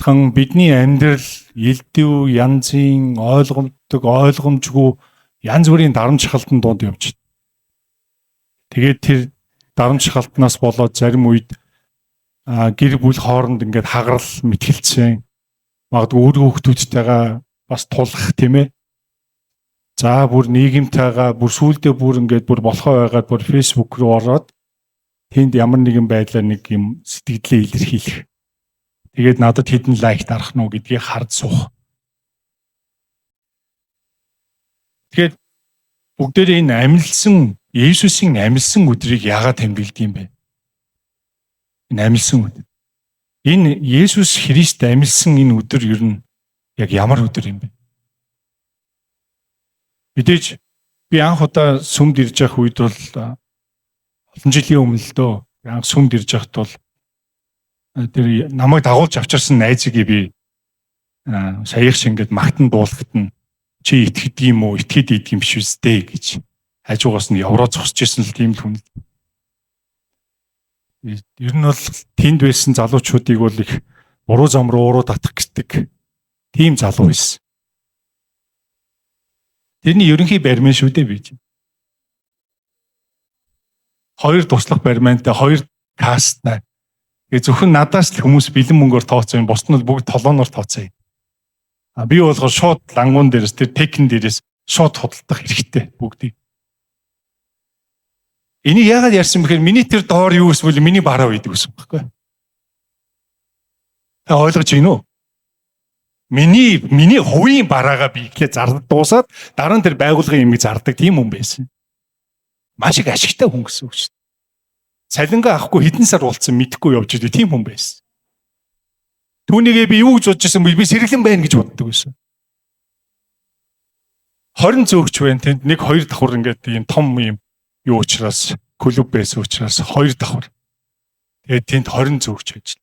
адилхан бидний амьдрал элдв, янзын ойлгомдог, ойлгомжгүй янз бүрийн дарамт шахалтын дунд явж байна. Тэгээд тэр дарамт шахалтнаас болоод зарим үед гэр бүл хооронд ингээд хагарал мэтгэлцэн, магадгүй үр хүүхдүүдтэйгээ бас тулах, тийм ээ. За бүр нийгэмтэйгээ, бүр сүүлдээ бүр ингээд бүр болохоо байгаад бүр Facebook руу ороод тэнд ямар нэгэн байдлаар нэг юм сэтгэлдээ илэрхийлэх. Тэгээд надад хэдэн лайк дарах нь уу гэдгийг харж суух. Тэгэхээр бүгдээрээ энэ амилсан Есүсийн амилсан өдрийг яагаад тэмдэглэдэг юм бэ? Энэ амилсан өдөр. Энэ Есүс Христ амилсан энэ өдөр ер нь яг ямар өдөр юм бэ? Мэдээж би анх удаа сүмд ирж явах үед бол олон жилийн өмнө л дөө, анх сүмд ирж явахад бол тэр намайг дагуулж авчирсан найзыг би саях шиг ингээд магтан дуулахад нь чи итгэдэг юм уу, итгэд идэх юм биш үстэй гэж хажуугаас нь евро зогсож исэн л тийм л хүн. Ер нь бол тэнд байсан залуучуудыг бол их буруу зам руу уруу татах гэдэг тийм залуу байсан. Тэрний ерөнхий баримын шүү дээ би. Хоёр туслах баримантай, хоёр касттай. Тэгээ зөвхөн надаас л хүмүүс бэлэн мөнгөөр тооцсон юм. Бусд нь бол бүгд толооноор тооцсон юм. А би болохоор шууд лангуун дээрээс, тэр текен дээрээс шууд худалдах хэрэгтэй бүгдийг. Энийг яагаад ярьсан бэхээр миний тэр доор юу эсвэл миний бараа байдаг гэсэн байхгүй. Та ойлгож байна уу? Миний хувийн бараагаа би эхлээд зардад дуусаад дараа нь тэр байгууллагын юмыг зардаг тийм хүн байсан. Маш их ашигтай хүн гэсэн үг шүү дээ. Цалингаа авахгүй хэдэн сар болцсон мэдэхгүй явж идэг тийм хүн байсан. Түүнийгээ би юу гэж бодож байсан бэ? Би сэргэлэн байна гэж боддог байсан. 20 зөөгч байна. Тэнд нэг хоёр давхар ингээд ийм том юм юу учраас, клуб байсан учраас хоёр давхар. Тэгээд тэнд 20 зөөгч ажил.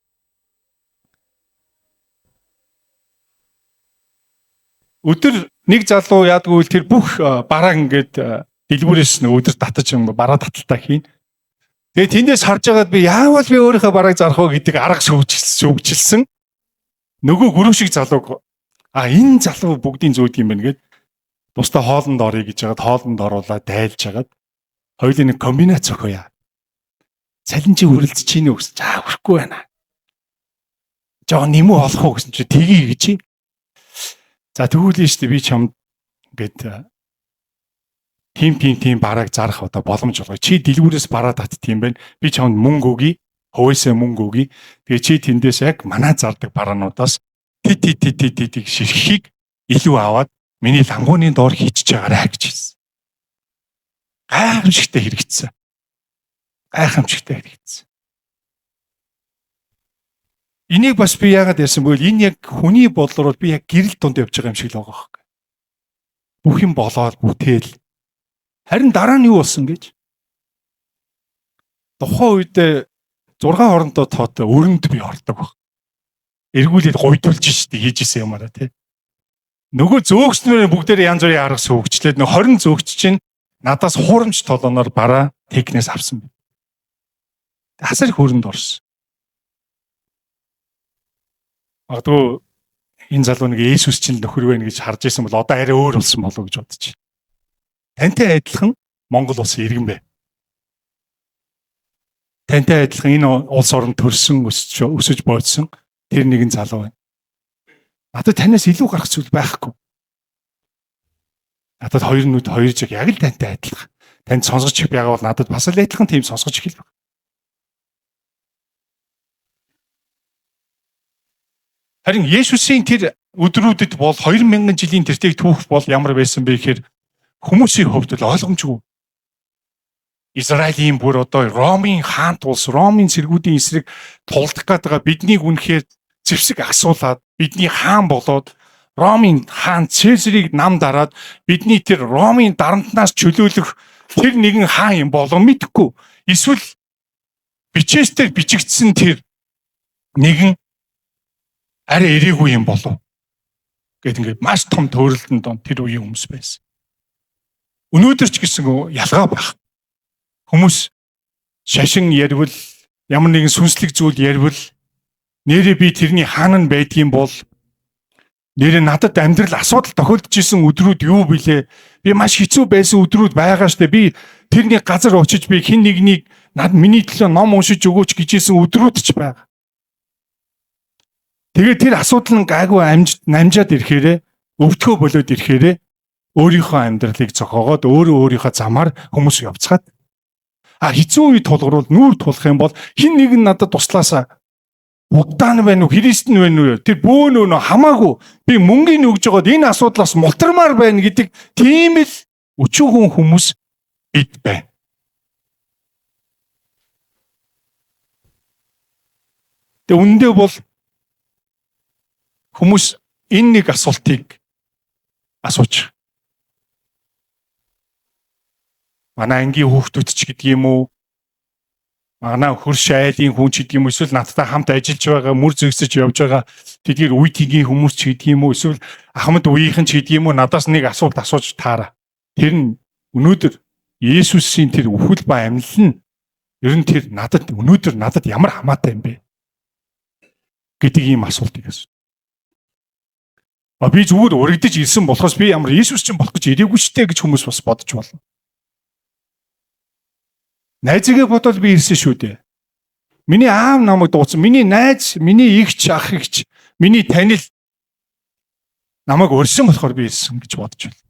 Өдөр нэг залуу яадгүй л тэр бүх бараа ингээд дэлгүүрээс нэг өдөр татаж бараа таталтаа хийн. Тэгээ тэндээс харж байгаад би яавал би өөрийнхөө барааг зарах вэ гэдэг арга шүүгжилсэн. Нөгөө гүрүү шиг залууг энэ залуу бүгдийн зөөдөг юм байна гэд тусдаа хоолнд оръё гэж хагаад хоолнд оруулаад дайлж хагаад хоёулын нэг комбинац өгөө. Цалин чи үрэлдэж чинь үү гэсэн. За өрөхгүй байна. Жоо нэмүү олох уу гэсэн чи тгий гэж. За тэгвэл нь шүү дээ би чамд ингээд тийм барааг зарах одоо боломж олгоё. Чи дэлгүүрээс бараа татд юм байна. Би чамд мөнгө өгье. Хувьсаа мөнгө өгье. Тэгээ чи тэндээс яг манай зардаг бараануудаас т т т т т т ширхгийг илүү аваад миний лангууны доор хийчихэж байгаарай гэж хэлсэн. Гайхамшигтай хэрэгцсэн. Гайхамшигтай хэрэгцсэн. Энийг бас би яагаад ярьсан бөгөөд энэ яг хүний бодлоор би яг гэрэл дунд явж байгаа юм шиг л байгаа байхгүй. Бүх юм болоод бүтээл. Харин дараа нь юу болсон гэж? Тухайн үед 6 орондоо тоотой өрөнд би ордог баг. Эргүүлээд гуйдуулж штий хийж исэн юмараа тий. Нөгөө зөөгчнөрөө бүгдээрээ янз бүрийн арга сүүгчлээд нөгөө 20 зөөгч чинь надаас хуурамч толооноор бараа технээс авсан байна. Хасар их өрөнд орсон. Магадгүй энэ залуу нэг Есүс чинь нөхөр байна гэж харж исэн бол одоо арай өөр болсон болов уу гэж бодчих. Тантай адилхан Монгол улсын иргэн бай. Тантай адилхан энэ улс орон төрсөн, өсөж боодсон тэр нэгэн залуу байна. Надад танаас илүү гарах зүйл байхгүй. Надад хоёр нүд хоёр жиг яг л тантай адилхан. Танд сонсгож их байгаа бол надад бас л адилхан тийм сонсгож их л байна. Харин Есүсийн тэр өдрүүдэд бол 2000 жилийн тэртег түүх бол ямар байсан бэ гэхээр хүмүүсийн хувьд л ойлгомжгүй. Израилийн бүр одоо Ромын хаант улс, Ромын цэргүүдийн эсрэг тулдах гээд байгаа биднийг үнэхээр зэвсэг асуулаад бидний хаан болоод Ромын хаан Цезарийг нам дараад бидний тэр Ромын дарамтнаас чөлөөлөх тэр нэгэн хаан юм болов мэдэхгүй. Эсвэл бичээстээр бичигдсэн тэр нэгэн арай ирээгүй юм болов гэд ингээд маш том төөрөлтөнд донд тэр үеийн хүмүүс байсан. Өнөөдөр ч гэсэн ялгаа байх. Хүмүүс шашин ярил, ямар нэгэн сүнслэг зүйл ярил Нэрээ би тэрний хаана нь байдгийн бол нэрээ надад амьдрал асуудал тохиолдож исэн өдрүүд юу билээ? Би маш хэцүү байсан өдрүүд байгаа штэ. Би тэрний газар очиж би хэн нэгнийг над миний төлөө ном уншиж өгөөч гэж исэн өдрүүд ч байгаа. Тэгээд тэр асуудал нь гайгүй намжаад ирэхээрээ өвдгөө болоод ирэхээрээ өөрийнхөө амьдралыг зохиогоод өөрөө өөрийнхөө замаар хүмүүс явцгаад хэцүү үе тулгаруул нүүр тулах юм бол хэн нэг нь надад туслаасаа Будда нь байна уу, Христ нь байна уу? Тэр бөөн өнөө хамаагүй би мөнгийг өгж байгаад энэ асуудлаас мултармаар байна гэдэг тийм л өчүүхэн хүмүүс бид байна. Тэгээ үнэндээ бол хүмүүс энэ нэг асуултыг асууж. Манай ангийн хүүхдүүд ч гэдэг юм уу? Манай хөрш айлын хүн ч гэдэг юм уу? Эсвэл надтай хамт ажиллаж байгаа, мөр зэгсэж явж байгаа тэдгээр үе тгийн хүмүүс ч гэдэг юм уу? Эсвэл ахмад үеийнхэн ч гэдэг юм уу? Надаас нэг асуулт асууж таараа. Тэр нь өнөөдөр Есүсийн тэр үхэл ба амьлал нь ер нь тэр надад өнөөдөр надад ямар хамаатай юм бэ гэдэг ийм асуултыг асуу. Би зүгээр өргөдөж ирсэн болохоос би ямар Есүс чинь болох гэж ирээгүй ч дээ гэж хүмүүс бас бодож болно. Найзыгээ бодвол би ирсэн шүү дээ. Миний аав намайг дуусан, миний найз, миний эгч, ах эгч, миний танил намайг өрсөн болохоор би ирсэн гэж бодож байна.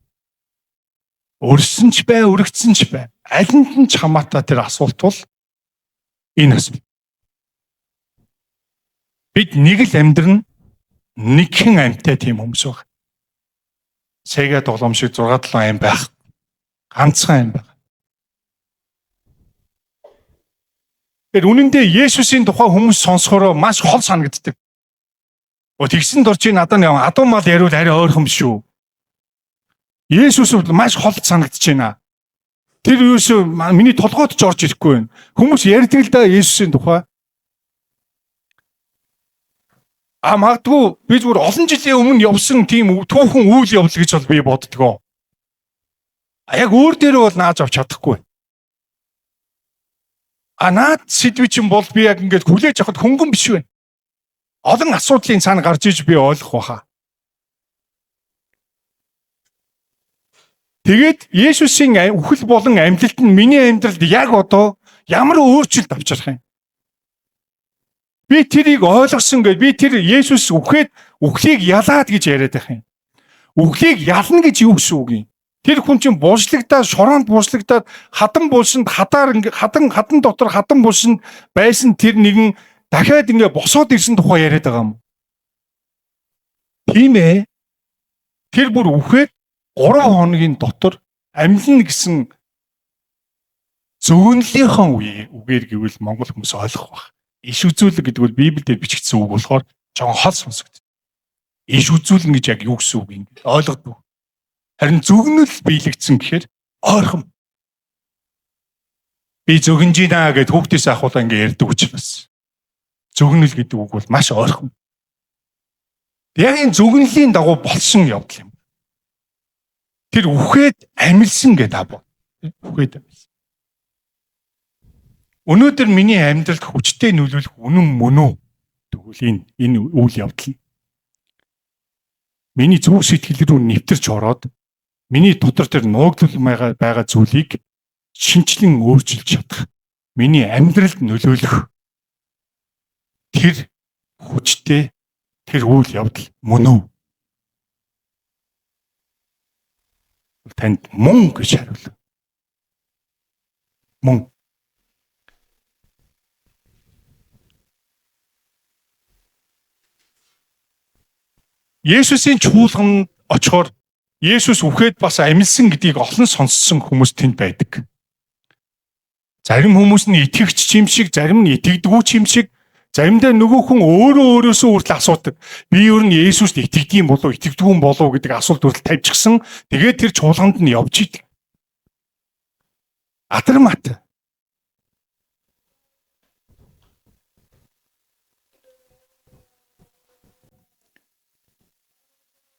Өрсөн ч бай, өргөцсөн ч бай. Алинд нь ч хамаатай тэр асуулт бол энэ асуулт. Бид нэг л амьдрна, нэгхэн амьтай тийм хүмүүс баг. Сега тоглоом шиг 6 7 ам байх. Ганцхан ам байх. Тэгэхээр үнэндээ Есүсийн тухай хүмүүс сонсохороо маш хол санагддаг. Тэгсэн дор чи надад нэг адуу мал яриул арай ойрхон биш үү? Есүс бол маш хол санагдаж байна. Тэр юус миний толгойд ч орж ирэхгүй байна. Хүмүүс ярьдаг л да Есүсийн тухай. Магадгүй би зүгээр олон жилийн өмнө явсан тийм түүхэн үйл явдал гэж бол би боддгоо. Яг өөр дээрээ бол нааж авч чадахгүй. Наад сэдв чинь бол би яг ингээд хүлээж авахд хөнгөн биш вэ. Олон асуудлын цаана гарч иж би ойлгох байхаа. Тэгээд Есүсийн үхэл болон амьлалт нь миний амьдралд яг одоо ямар өөрчлөлт авчрах юм? Би тэрийг ойлгосон гэж би тэр Есүс үхээд үхлийг ялаад гэж яриад байх юм. Үхлийг ялна гэж юу гэсэн үг юм? Тэр хүн чинь бууршлагдаад, шороонд бууршлагдаад, хадан булшинд хадаар ингээ хадан дотор хадан булшинд байсан тэр нэгэн дахиад ингээ босоод ирсэн тухай яриад байгаа юм. Тийм ээ. Тэр бүр үхээд 3 хоногийн дотор амьлна гэсэн зөгнөлийнхөө үгээр гэвэл монгол хүмүүс ойлгох байх. Иш үзүүлэг гэдэг бол Библиэлд бичигдсэн үг болохоор жоохон хол сонсогддог. Иш үзүүлнэ гэж яг юу гэсэн үг юм ойлгодгүй. Харин зөгнөл биелэгдсэн гэхээр ойрхон. Би зөгнөж гинэ гэд хүүхдээс ахуулаа ингээ ярьдаг учраас. Зөгнөл гэдэг үг бол маш ойрхон. Яг энэ зөгнөлийн дагуу болсон явдал юм. Тэр үхээд амилсан гэдэг аа. Үхээд амилсан. Өнөөдөр миний амьдралд хүчтэй нөлөөлөх үнэн мөн үү? Тэгвэл энэ үйл явдал нь миний зүрх сэтгэл рүү нэвтэрч ороод миний дотор тэр нуугдал байгаа зүйлийг шинчлэн өөрчилж чадах, миний амьдралд нөлөөлөх тэр хүчтэй тэр үйл явдал мөн үү? Танд мөн гэж хариулав. Мөн. Есүсийн чуулганд очихоор Есүс үхээд бас амилсан гэдгийг олон сонссон хүмүүс тэнд байдаг. Зарим хүмүүс нь итгэгч юм шиг, зарим нь итгэдэггүй юм шиг, заримдаа нөгөө хүн өөрөө өөрөөсөө хүртэл асуудаг. Би ер нь Есүст итгэдэг юм болов, итгэдэггүй юм болов гэдэг асуулт хүртэл тавьчихсан. Тэгээд тэр чуулганд нь явж идэг. Адармат.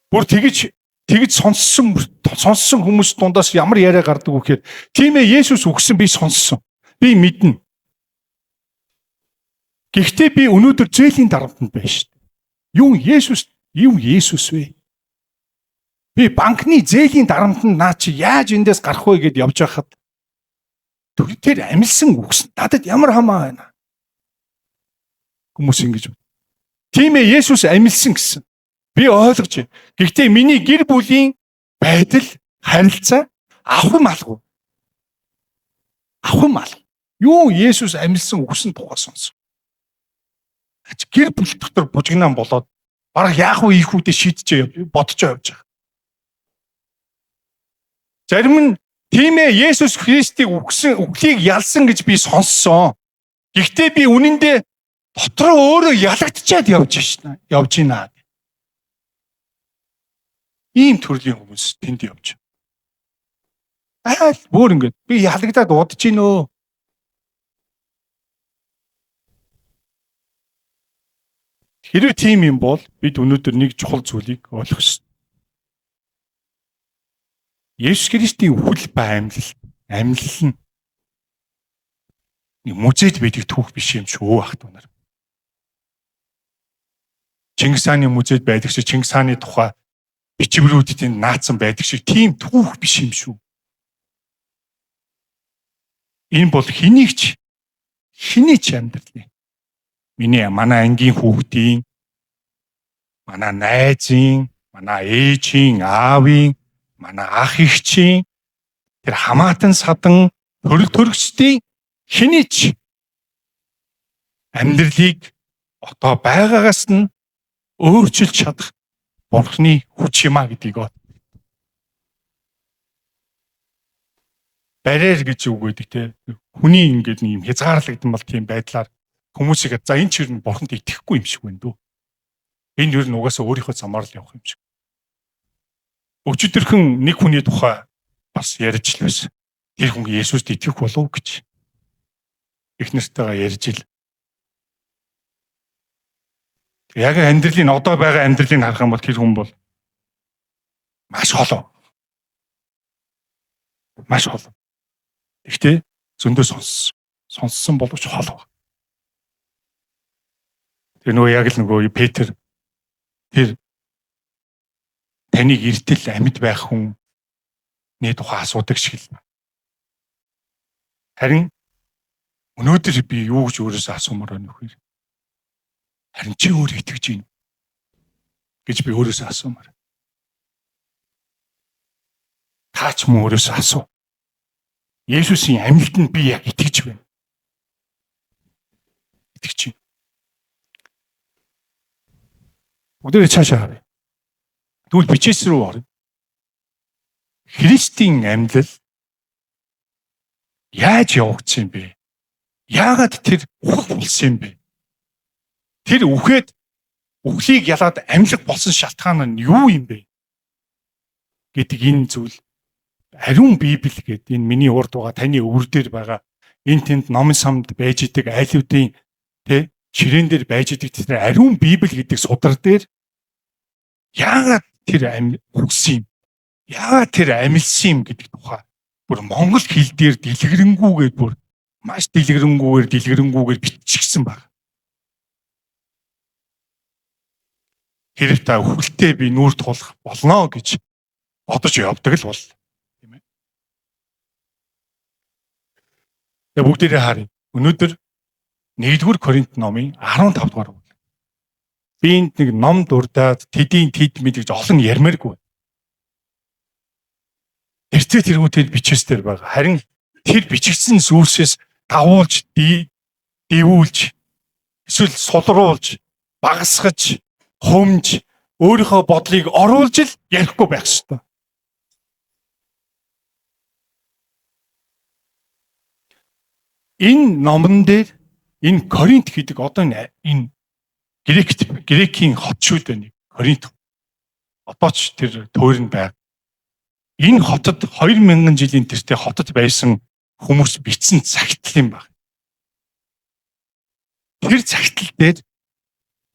Бүр тэгж сонссон хүмүүс дундаас ямар яриа гардаг вэ гэхээр тийм ээ, Есүс үхсэн би сонссон. Би мэднэ. Гэхдээ би өнөөдөр зээлийн дарамтанд байна шүү дээ. Юу Есүс вэ? Би банкны зээлийн дарамтанд наа чи яаж эндээс гарах вэ гэд явж байхад тэр амилсан үгс надад ямар хамаа байна? Хүмүүс ингэж. Тийм ээ, Есүс амилсан гэсэн. Би ойлгож байна. Гэхдээ миний гэр бүлийн байдал, харилцаа авах юм алгүй. Авах юм алгүй. Юу Есүс амилсан үгсэн тухай сонсон. Гэр бүл дотор бужигнаан болоод бараг яах вэ ийх үдэ шийдэж бодож явж байгаа. Зарим нь тийм ээ, Есүс Христийг үхсэн үхлийг ялсан гэж би сонссон. Гэхдээ би үнэндээ дотроо өөрөө ялагдчихад явж шнэ. Явж байна. Ийм төрлийн хүмүүс тэнд явж. Айл бүр ингэж би ялагдаад удаж гин өө. Хэрвээ тийм юм бол бид өнөөдөр нэг чухал зүйлийг ойлгох ёстой. Есүс Христийн үхэл ба амьлал нь нэг музейд байдаг түүх биш юм шүү ах дүү нар. Чингис хааны музейд байдаг шиг, Чингис хааны тухай бичвэрүүд тэнд наацсан байдаг шиг тийм түүх биш юм шүү. Энэ бол хэнийг ч амьдралын, миний, манай ангийн хүүхдийн, манай найзын, манай ээжийн, аавын, манай ах эгчийн, тэр хамаатан садан төрөл төрөгчдийн хэний ч амьдралыг одоо байгаагаас нь өөрчилж чадах Бурхны хүч юм а гэдгийг барьер гэж үг гэдэг те. Хүний ингээд нэг юм хязгаарлагдсан бол тийм байдлаар хүмүүсийг за энэ ч ер нь Бурханд итгэхгүй юм шиг байна дөө. Энэ ер нь угаасаа өөрийнхөө замаар л явах юм шиг. Өчигдөрхөн нэг хүний тухай бас ярьж л байсан. Тэр хүн Есүст итгэх болов гэж их нартайгаа ярьж ил. Яг амьдралын одоо байгаа амьдралыг харах юм бол тэр хүн бол маш холоо. Маш холоо. Гэхдээ зөндөө сонссон. Сонссон боловч холоо. Тэр нөгөө яг л нөгөө Петр тэр таныг эртэл амьд байх хүн нэг тухай асуудаг шиг л. Харин өнөөдөр би юу гэж өөрөөсөө асуумаар байна вэ? Харин чи өөр итгэж байна гэж би өөрөөсөө асуумаар. Та ч мөн өөрөөсөө асуу. Есүсийн амьлтанд би яг итгэж байна. Итгэж байна. Бүгдээрээ цаашаа харъя. Тэгвэл бичээс рүү оръё. Христийн амьлал яаж явагдсан юм бэ? Яагаад тэр үхэх болсон юм бэ? Тэр үхээд үхлийг ялаад амьлах болсон шалтгаан нь юу юм бэ? Гэдэг энэ зүйл ариун Библи гэдэг энэ миний урд байгаа, таны өвөр дээр байгаа, энэ тэнд номын самд байж идэг айлуудын тэ ширээн дээр байж идэг тэр ариун Библи гэдэг судар дээр яагаад тэр үхсэн юм? Яагаад тэр амилсан юм гэдэг тухай бүр монгол хэл дээр дэлгэрэнгүйгээд бүр маш дэлгэрэнгүйгээр биччихсэн баг. Хэрэг та үхэлтэй би нүүр тулах болно гэж бодож явдаг л бол тийм ээ. Тэгээ бүгдээрээ харъя. Өнөөдөр 1-р Коринт номын 15 дугаар бүлэг. Би энд нэг ном дурдаад тэдийн тэд мэд гэж олон ярмааргүй. Тэрцээ тэргүү тэд бичээс дээр байгаа. Харин тэр бичигдсэн зүйлсээс давуулж, дэвүүлж, эсвэл сулруулж, багасгаж, хумж, өөрийнхөө бодлыг оруулж л ярихгүй байх ёстой. Энэ номон дээр энэ Коринт гэдэг одоо энэ Грекийн хот шүү дээ нэг Коринт. Одоо ч тэр төөрөнд байг. Энэ хотод 2000 жилийн тэртээ хотод байсан хүмүүс бичсэн цагтл юм баг. Тэр цагтл дээр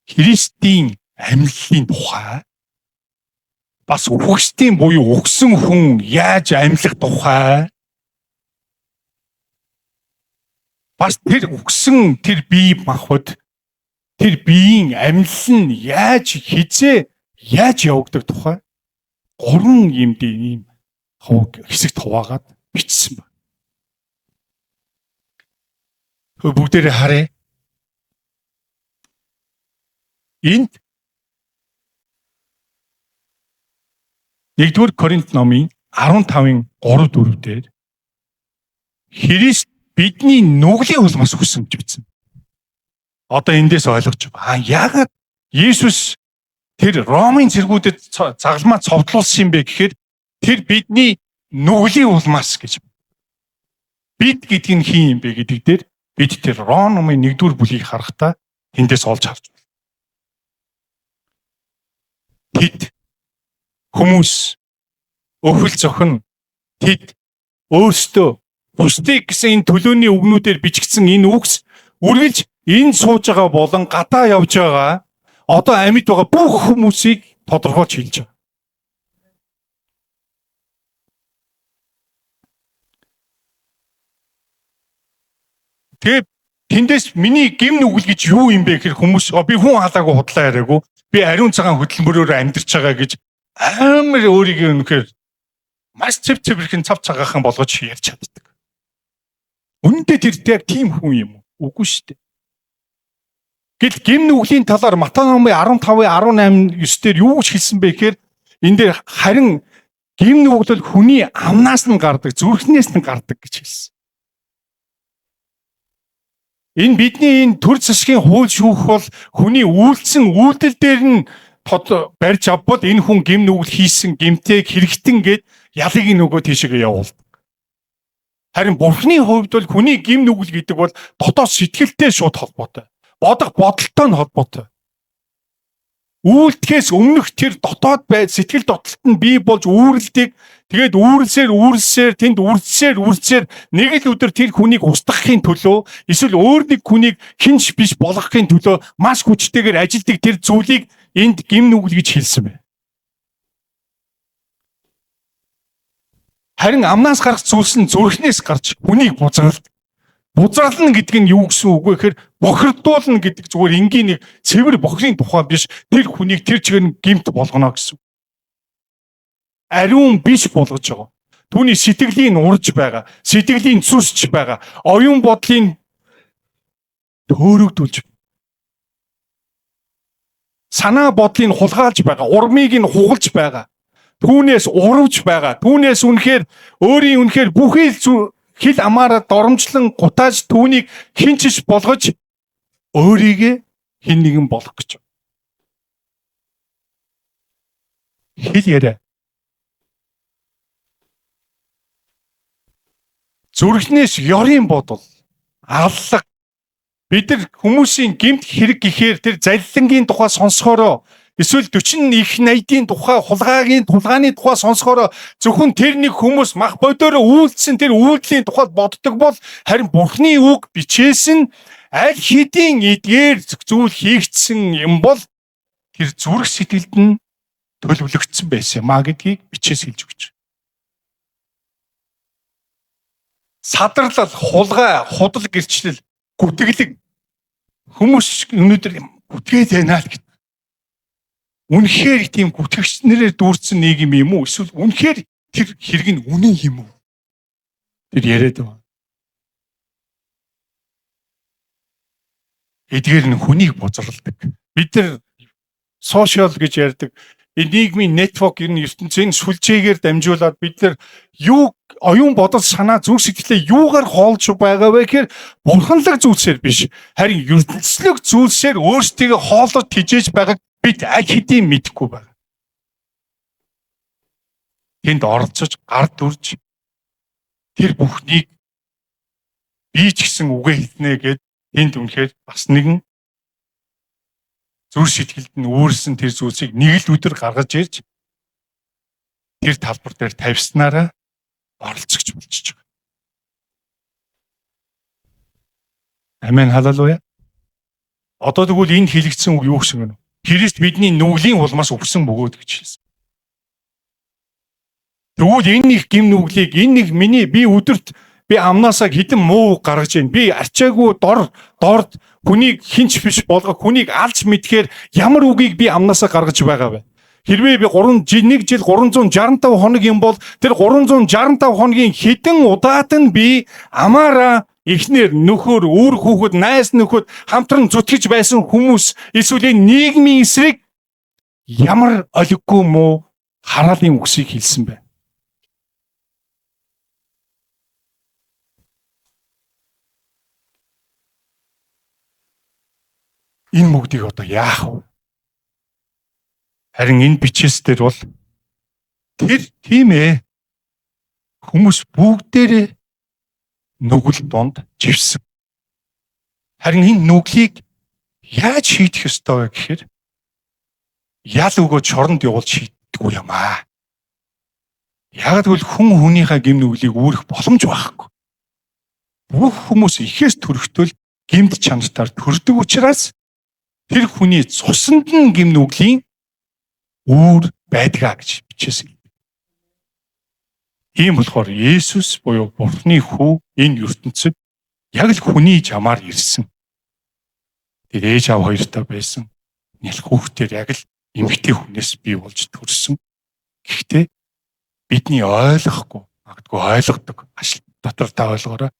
Христийн амьллын тухай бас үхэгсдийн буюу үхсэн хүн яаж амьлах тухай бас тэр үхсэн тэр бие махбод Тэр биеийн амьлал нь яаж хизээ яаж явагдах тухай гурван юм ийм хэсэгт хуваагаад бичсэн байна. Бүгдээрээ харъя. Энд 1-р Коринт номын 15-ын 3-4 дээр Христ бидний нүглийн улмаас өгсөн гэж бичсэн. Одоо эндээс ойлгож байна. Яагаад Есүс тэр Ромын цэргүүдэд загалмаа цовдлуулсан юм бэ гэхээр тэр бидний нүглийн улмаас гэж. Бид гэдэг нь хин юм бэ гэдэг дээр бид тэр Ром номын 1-р бүлгийг харахтаа тэндээс олж харж байна. Тэд хүмүүс өхөл зохин тэд өөрсдөө бусдыг гэсэн энэ төлөөний үгнүүдээр бичигдсэн энэ үгс үргэлж энэ сууж байгаа болон гадаа явж байгаа одоо амьд байгаа бүх хүмүүсийг тодорхойлж хэлж байгаа. Тэгээд тэндээс миний гэм нүгэл гэж юу юм бэ гэхээр хүмүүс би хүн халаагүй худлаа яриаггүй, би ариун цагаан хөдөлмөрөөр амьдарч байгаа гэж амар өөрийгөө үнэхээр маш цэв цэвэрхэн цав цагаахан болгож ярьж чаддаг. Үнэндээ тэр яг тийм хүн юм уу? Үгүй шүү дээ. Гэтэл гэм нүглийн талаар Матай номын 15-ын 18 9 дээр юу гэж хэлсэн бэ гэхээр энэ дээр харин гэм нүгэл хүний амнаас нь гардаг, зүрхнээс нь гардаг гэж хэлсэн. Энэ бидний энэ төр засгийн хууль шүүх бол хүний үйлдсэн үйлдэл дээр нь тод барьж авбал энэ хүн гэм нүгэл хийсэн гэмтээг хэрэгтэн гээд ялыг нөгөө тийшээгээ явуулдаг. Харин Бурхны хувьд бол хүний гэм нүгэл гэдэг бол дотоод сэтгэлтэй шууд холбоотой. Бодох бодолтой нь холбоотой. Үйлдэхээс өмнөх тэр дотоод бай сэтгэл дотлолт нь бий болж үүрэлтийг тэгээд үүрэлсээр үүрэлсээр тэнд үрдсээр үрдсээр нэг л өдөр тэр хүнийг устгахын төлөө эсвэл өөр нэг хүнийг хинч биш болгохын төлөө маш хүчтэйгээр ажилтдаг тэр зүйлийг энд гэм нүгэл гэж хэлсэн байна. Харин амнаас гарах зүйлс нь зүрхнээс гарч хүнийг бузралдаг. Бузрална гэдэг нь юу гэсэн үг вэ гэхээр бохирдуулна гэдэг зүгээр энгийн нэг цэвэр бохирын тухай биш, тэр хүнийг тэр чигээр нь гэмт болгоно гэсэн. Ариун биш болгож байгаа. Түүний сэтгэлийн урж байгаа, сэтгэлийн зүсч байгаа, оюун бодлын төөрөгдүүлж, санаа бодлыг хулгайлж байгаа, урмыг нь хугалж байгаа. Түүнээс уравж байгаа. Түүнээс үнэхээр өөрийн үнэхээр бүхий л хил амаараа доромжлон гутааж түүнийг хэн ч биш болгож өөрийгөө хэн нэгэн болгох гэж. Хэл яриа. Зүрхнээс ёрийн бодол, аллаг. Бид нар хүмүүсийн гэмт хэрэг гэхээр тэр залилангийн тухай сонсохороо эсвэл 40 их 80-ийн тухай хулгайгийн тулгааны тухай сонсохороо зөвхөн тэр нэг хүмүүс мах бодоороо үйлдсэн тэр үйлдэлийн тухай боддог бол харин Бурхны үг бичээсэн аль хэдийн эдгээр зүйл хийгдсэн юм бол тэр зүрх сэтгэлд нь төлөвлөгдсөн байсан юм а гэдгийг бичээс хэлж өгч. Садарлал, хулгай, худал гэрчлэл, гүтгэлэг хүмүүс өнөөдөр гүтгээд байна л гэдэг. Үнэхээр тийм гүтгэгч нэрээр дүүрсэн нийгэм юм уу? Эсвэл үнэхээр тэр хэрэг нь үнэн юм уу? Тэр яриад байна. Эдгээр нь хүнийг бузралдаг. Бид нар сошиал гэж ярьдаг. Энэ нийгмийн network ер нь ертөнцийн сүлжээгээр дамжуулаад бид нар юу оюун бодол санаа зүрх сэтгэлээ юугаар хоолж байгаа вэ гэхээр бурханлаг зүйлсээр биш, харин ертөнцлөг зүйлсээр өөрсдийгөө хооллож тижээж байгааг бид аль хэдийн мэдэхгүй байна. Тэнд оролцож гар дүрж тэр бүхнийг би ч гэсэн үгээ хэлнэ гэд тэнд үнэхээр бас нэгэн зүрх сэтгэлд нь үүрсэн тэр зүйлсийг нэг л өдөр гаргаж ирж тэр талбар дээр тавьснараа оролцогч болчихж байгаа. Амен, халелуя. Одоо тэгвэл энд хэлэгдсэн үг юу гэсэн юм бэ? Христ бидний нүглийн улмаас үхсэн бөгөөд гэж хэлсэн. Тэгвэл энэ их гэм нүглийг энэ нэг миний би өдөрт Би амнаасаа хэдэн муу гаргаж ийн. Би арчаагүй дор дорд хүнийг хинч биш болгох, хүнийг алж мэдхээр ямар үгийг би амнаасаа гаргаж байгаа вэ? Хэрвээ би 3 жил 1 жил 365 хоног юм бол тэр 365 хоногийн хэдэн удаад нь би амаараа эхнэр, нөхөр, үр хүүхэд, найз нөхөд хамтран зүтгэж байсан хүмүүс эсвэл энэ нийгмийн эсрэг ямар олиггүй муу хараалын үгсийг хэлсэн бэ? Энэ бүгдийг одоо яах вэ? Харин энэ бичээс дээр бол тэр тийм хүмүүс бүгдээрээ нүгэл донд живсэн. Харин энэ нүглийг яаж шийдэх ёстой вэ гэхээр ял өгөө чоронд явуулж шийддэггүй юм аа. Яг тэгвэл хүн хүнийхээ гэм нүглийг үүрэх боломж байхгүй. Бүх хүмүүс ихээс төрөхтөл гэмт чанартаар төрдөг учраас тэр хүний цуснд нь гэм нүглийн үүр байдгаа гэж бичээсэн. Тийм болохоор Есүс буюу Бурхны хүү энэ ертөнцид яг л хүний жамаар ирсэн. Тэр ээж аав хоёртой байсан. Нялх хүүхдээр яг л эмэгтэй хүнээс бий болж төрсөн. Гэхдээ бидний ойлгохгүй, магадгүй ойлгодог, ашиг дотор та ойлгоорой.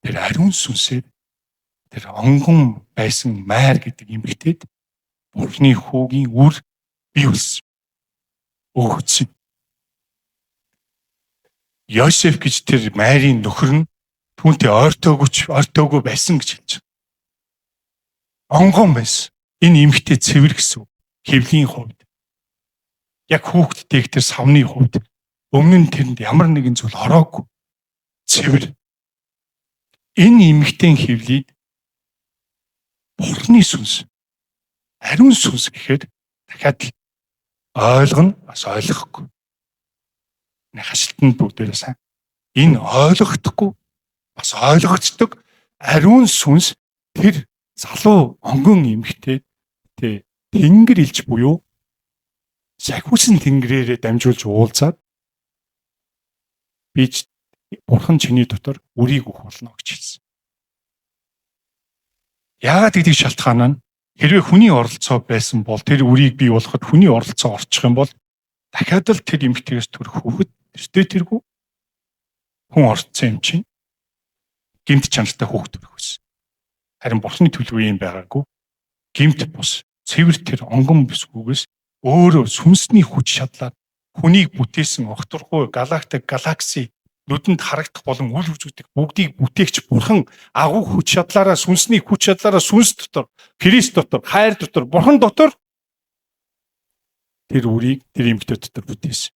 Тэр ариун сүнсээр тэр онгон байсан майр гэдэг эмэгтэйд Бурхны хүүгийн үр бий болсон. Өгөгдсөн. Йосеф гэж тэр Майрын нөхөр нь түүнтэй ойртоогүй байсан гэж хэлж байгаа. Онгон байсан. Энэ эмэгтэй цэвэр гэсэн үг. Хэвлийн хувьд. Яг хүүхдтэйг тэр савны хувьд өмнө нь тэрэнд ямар нэгэн зүйл ороогүй. Цэвэр. Энэ эмэгтэйн хэвлийг Бурхны сүнс, ариун сүнс гэхэд дахиад л ойлгоно, бас ойлгохгүй. Хашилтанд бүгдээрээ сайн. Энэ ойлгохдохгүй бас ойлгогддог ариун сүнс тэр залуу онгон эмэгтэй тэ тэнгэр илч буюу сахиусан тэнгэрээрээ дамжуулж уулзаад би ч Бурхан чиний дотор үрийг өгөх болно гэж хэлсэн. Яагаад гэдгийг шалтгаан нь хэрвээ хүний оролцоо байсан бол тэр үрийг бий болгоход хүний оролцоо орчих юм бол дахиад л тэр эмэгтэйгээс төрөх хүүхэд тэртээ тэргүй хүн орцсон юм чинь гэмт чанартай хүүхэд төрөх байсан. Харин Бурхны төлөв юм байгаагүй. Гэмт бус цэвэр тэр онгон бүсгүйгээс өөрөө сүнсний хүч чадлаар хүнийг бүтээсэн огторгуй галактик галакси нүдэнд харагдах болон үл үзэгдэх бүгдийг бүтээгч Бурхан агуу хүч чадлаараа сүнсний хүч чадлаараа сүнс дотор, Христ дотор, хайр дотор, Бурхан дотор тэр үрийг тэр эмэгтэй дотор бүтээсэн.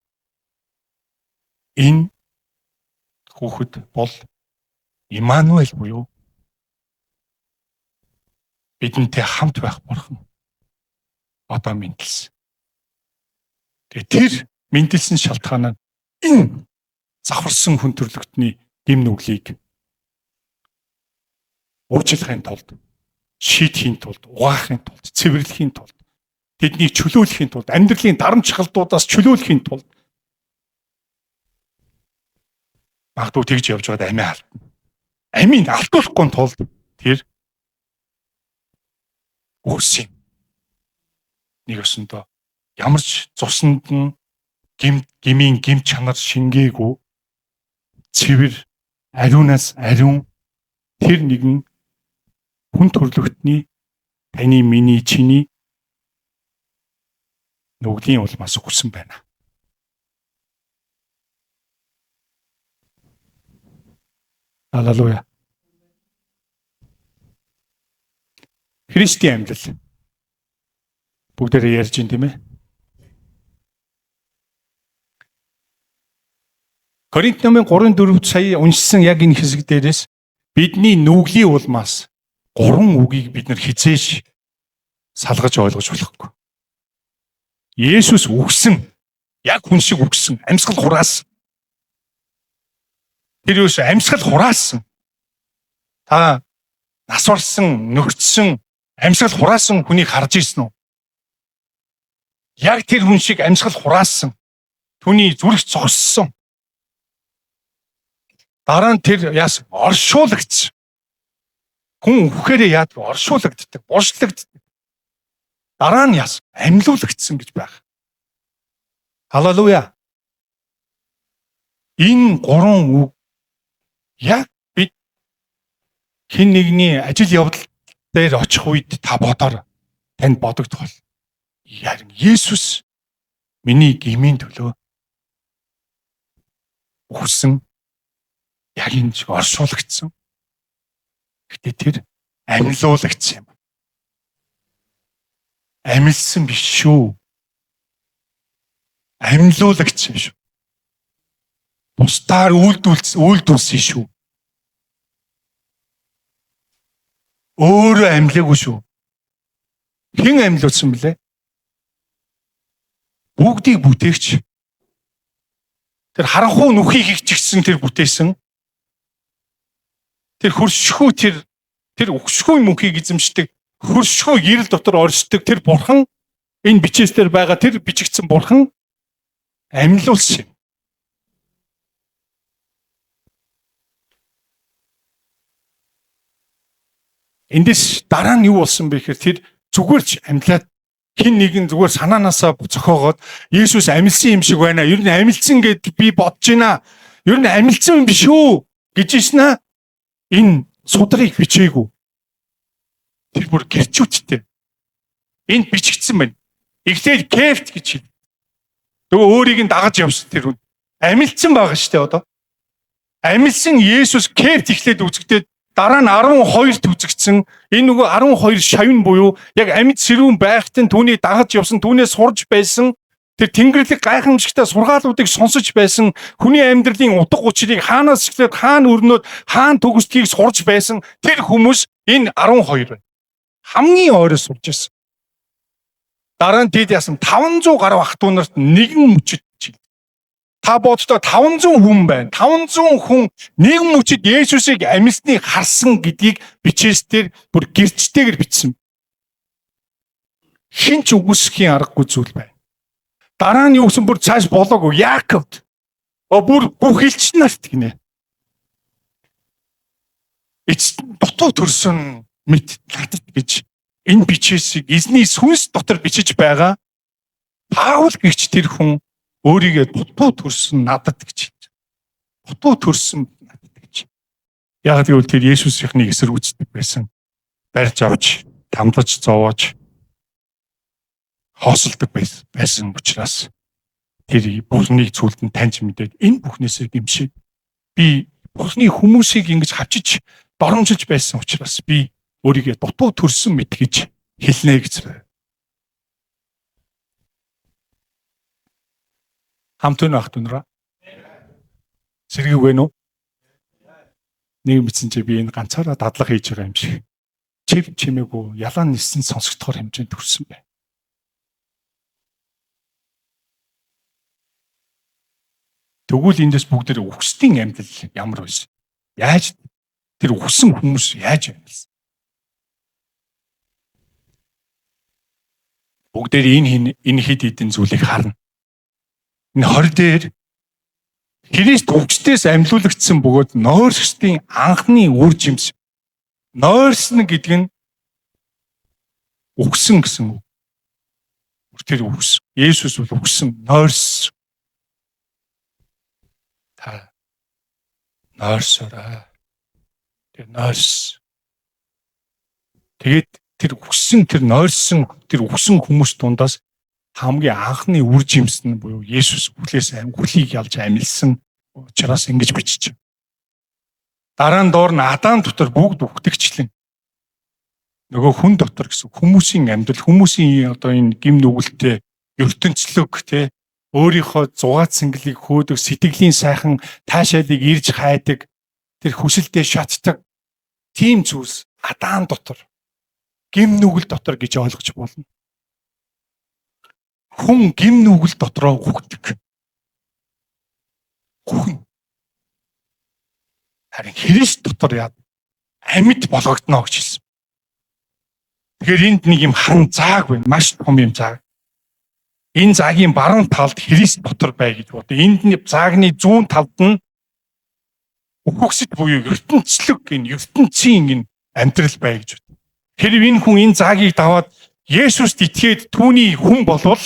Энэ хүүхэд бол Иммануэль буюу бидэнтэй хамт байх Бурхан одоо мэндэлсэн. Тэгээ тэр мэндэлсэн шалтгаан нь энэ завхарсан хүн төрлөختний гэм нүглийг уучлахын тулд, шийдэхийн тулд, угаахын тулд, цэвэрлэхийн тулд, тэднийг чөлөөлөхийн тулд, амьдралын дарамт шахалтуудаас чөлөөлөхийн тулд магадгүй тэгж явж байгаад амиа алдна. Амийг алдуулахгүй тулд тэр өгсөн юм. Нэг өсөндөө ямар ч цуснд нь гмийн гим чанар шингээгүй цэвэр ариунаас ариун тэр нэгэн хүн төрлөختний таны миний чиний нүглийн улмаас өгсөн байна. Аллилуйя. Христийн амьдлал. Бүгдээрээ ярьж байна тийм ээ. Коринт номын 3:4 сая уншсан яг энэ хэсэг дээрээс бидний нүглийн улмаас гурван үгийг бид нар хизээш салгаж ойлгож болохгүй. Есүс үгсэн, яг хүн шиг үгсэн, амьсгал хураасан. Тэр юус амьсгал хураасан. Та нас барсан, нөхцсөн, амьсгал хураасан хүнийг харж ирсэн үү? Яг тэр хүн шиг амьсгал хураасан. Түүний зүрх зогссон. Дараа нь тэр яасан? Оршуулгдсан. Хүн үхэхээрээ яадаг? Оршуулгддаг, булшлагддаг. Дараа нь яасан? Амьлуулагдсан гэж байх. Халелуя. Энэ гурван үг яг бид хэн нэгний ажил явдал дээр очих үед та бодоор танд бодогдох бол харин Есүс миний гмийн төлөө үхсэн, яг энэ шиг оршуулгдсан. Гэтэ тэр амьлуулагдсан юм. Амьлсан биш шүү. Амьлуулагдсан шүү. Бусдаар үйлдүүлсэн шүү. Өөрөө амьлаагүй шүү. Хэн амьлуулсан бэлээ? Бүгдийг бүтээгч. Тэр харанхуй нүхийг хийчихсэн тэр бүтээсэн. Тэр хөршхүү тэр үхшгүй мөнхийг эзэмшдэг, хөршхүү гэрэл дотор оршдог тэр бурхан, энэ бичээс дээр байгаа тэр бичигдсэн бурхан амьлуулсан юм. Эндээс дараа нь юу болсон бэ гэхээр тэр зүгээр ч амьлаад хэн нэгэн зүгээр санаанаасаа зохиогоод Есүс амьлсан юм шиг байна. Ер нь амьлсан гэд би бодож байна. Ер нь амьлсан юм биш үү гэж ийснэ. Энэ судрыг бичээгүй. Тэр бүр гэрчүүттэй. Энд бичигдсэн байна. Эхлээд Кефт гэж хэл. Нөгөө өөрийг нь дагаж явсан тэр хүн. Амьлсан байгаа шүү дээ одоо. Амьлсан Есүс Кефт эхлээд үзэгдээд дараа нь 12-т үзэгдсэн. Энэ нөгөө 12 шавн буюу яг амьд сэрүүн байхад нь түүнийг дагаж явсан, түүнээс сурж байсан, тэр тэнгэрлэг гайхамшигтай сургаалуудыг сонсож байсан, хүний амьдралын утга учирыг хаанаас эхлээд хаана өрнөөд хаана төгсдгийг сурж байсан тэр хүмүүс энэ 12 байна. Хамгийн ойроос сурж байсан. Дараа нь тэд яасан 500 гаруй ах トゥ нарт нэгэн мөчөд. Та боддоо 500 хүн байна. 500 хүн нэгэн мөчөд Есүсийг амьсныг харсан гэдгийг бичээс дээр бүр гэрчтэйгэр бичсэн. Хэн ч үгүйсгэхийн аргагүй зүйл байна. Дараа нь юу гэсэн бүр цааш болоогүй. Яаковд. Бүр бүх элч нарт гинэ. Эцэст дутуу төрсөн мэт надад гэж энэ бичээсийг эзний сүнс дотор бичиж байгаа Паул гэгч тэр хүн өөрийгөө дутуу төрсөн надад гэж хэлж. Дутуу төрсөн надад гэж. Яг гэвэл тэр Есүсийнхнийг эсэргүүцдэг байсан. Барьж авч, тамдаж зовоож хоосолдог байсан учраас тэр Бурхныг зүйлд нь таньж мэдээд энэ бүхнээсээ гимшээ. Би Бурхны хүмүүсийг ингэж хавчиж доромжилж байсан учраас би өөрийгөө дутуу төрсөн мэт гэж хэлнэ гэж байна. Хамт өнө ах түнраа. Сэргийг вэ нүү? Нэг мэдсэн чи би энэ ганцаараа дадлага хийж байгаа юм шиг. Чив чимээгүй ялан нисэн сонсогдохоор хэмжээнд төрсөн байна. Тэгвэл эндээс бүгдээр үхсдийн амьдрал ямар байсан? Яаж тэр үхсэн хүмүүс яаж амьдсан? Бүгдээр энэ хэд хэдэн зүйлийг харна. Энэ 20 дээр Христ үхсдээс амьлуулагдсан бөгөөд нойрсдын анхны үр жимс. Нойрсон гэдэг нь үхсэн гэсэн үг. Тэр үхсэн. Есүс бол үхсэн, нойрсон. Та нойрсорой. Тэр нойрс. Тэгээд тэр үхсэн, тэр нойрсон, тэр үхсэн хүмүүс дундаас хамгийн анхны үр жимс нь буюу Есүс үхлээс үхлийг ялж амилсан учраас ингэж бичиж. Дараа нь доор нь Адам дотор бүгд үхдэгчлэн. Нөгөө хүн дотор гэсэн хүмүүсийн амьдрал, хүмүүсийн одоо энэ гим нүгэлтэй ертөнцлөг те өөрийнхөө зугаат цэнгэлийг хөөдөг, сэтгэлийн сайхан таашаалыг ирж хайдаг, тэр хүсэлдээ шатдаг тийм зүйлс Адам дотор, гим нүгэл дотор гэж ойлгож болно. Хүн гим нүгэл дотроо үхдэг. Үхэн. Харин Христ дотор яа амьд болгогдно гэж хэлсэн. Тэгэхээр энд нэг юм хан зааг байна. Маш том юм зааг. Энэ заагийн баруун талд Христ дотор бай гэж бодъё. Энд нь заагны зүүн талд нь Үхгсэд буюу ертөнцлөг энэ ертөнцийн энэ амьдрал бай гэж бод. Хэрв энэ хүн энэ заагийг даваад Есүст итгээд түүний хүн болвол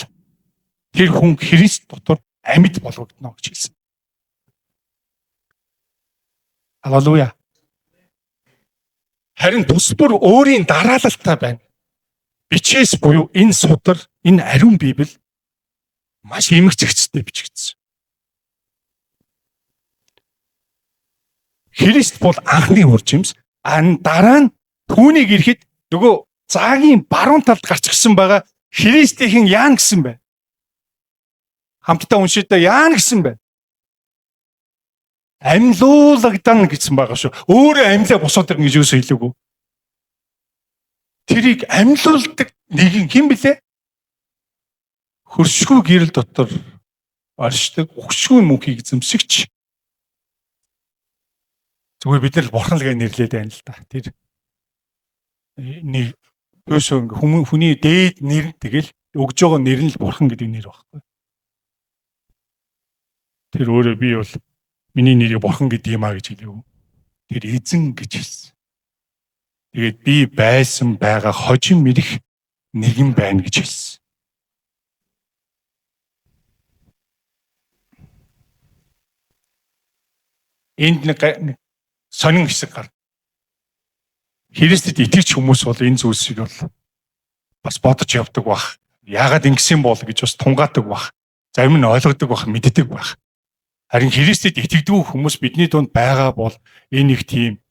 тэр хүн Христ дотор амьд болгогдно гэж хэлсэн. Халелуя. Харин тус бүр өөрийн дараалалтай байна. Бичээс буюу энэ судар, энэ ариун Библи маш эмэг зэгцтэй бичигдсэн. Христ бол анхны уржимс, дараа нь түүнийг ирэхэд нөгөө заагийн баруун талд гарч ирсэн байгаа Христийнхэн яана гэсэн бэ? Хамтдаа уншъя да, яана гэсэн бэ? Амьлуулагдан гэсэн байгаа шүү. Өөрөө амьлаа босоод ирнэ гэж юусоо хэлээгүй. Тэрийг амьлуулдаг нэгэн хэн блэ? Хөршгүй гэрэл дотор оршдог ухшгүй мөнхийг эзэмшигч. Зүгээр бид нар л бурхан л гэж нэрлээд байна л да. Тэр нэг юусоо ингээ хүний дээд нэр тэгэл өгж байгаа нэр нь л бурхан гэдэг нэр байхгүй. Тэр өөрөө би бол миний нэрийг бурхан гэдэг юм а гэж хэлээгүй. Тэр эзэн гэж хэлсэн. Тэгээд би байсан байгаа хожим мэрэх нэгэн байна гэж хэлсэн. Энд нэг сонин хэсэг гар. Христэд итгэж хүмүүс бол энэ зүйлсийг бол бас бодож явдаг бах. Яагаад ингэсэн бол гэж бас тунгаадаг бах. Зарим нь ойлгодог бах, мэддэг бах. Харин Христэд итгэдэггүй хүмүүс бидний дунд байгаа бол энэ их тийм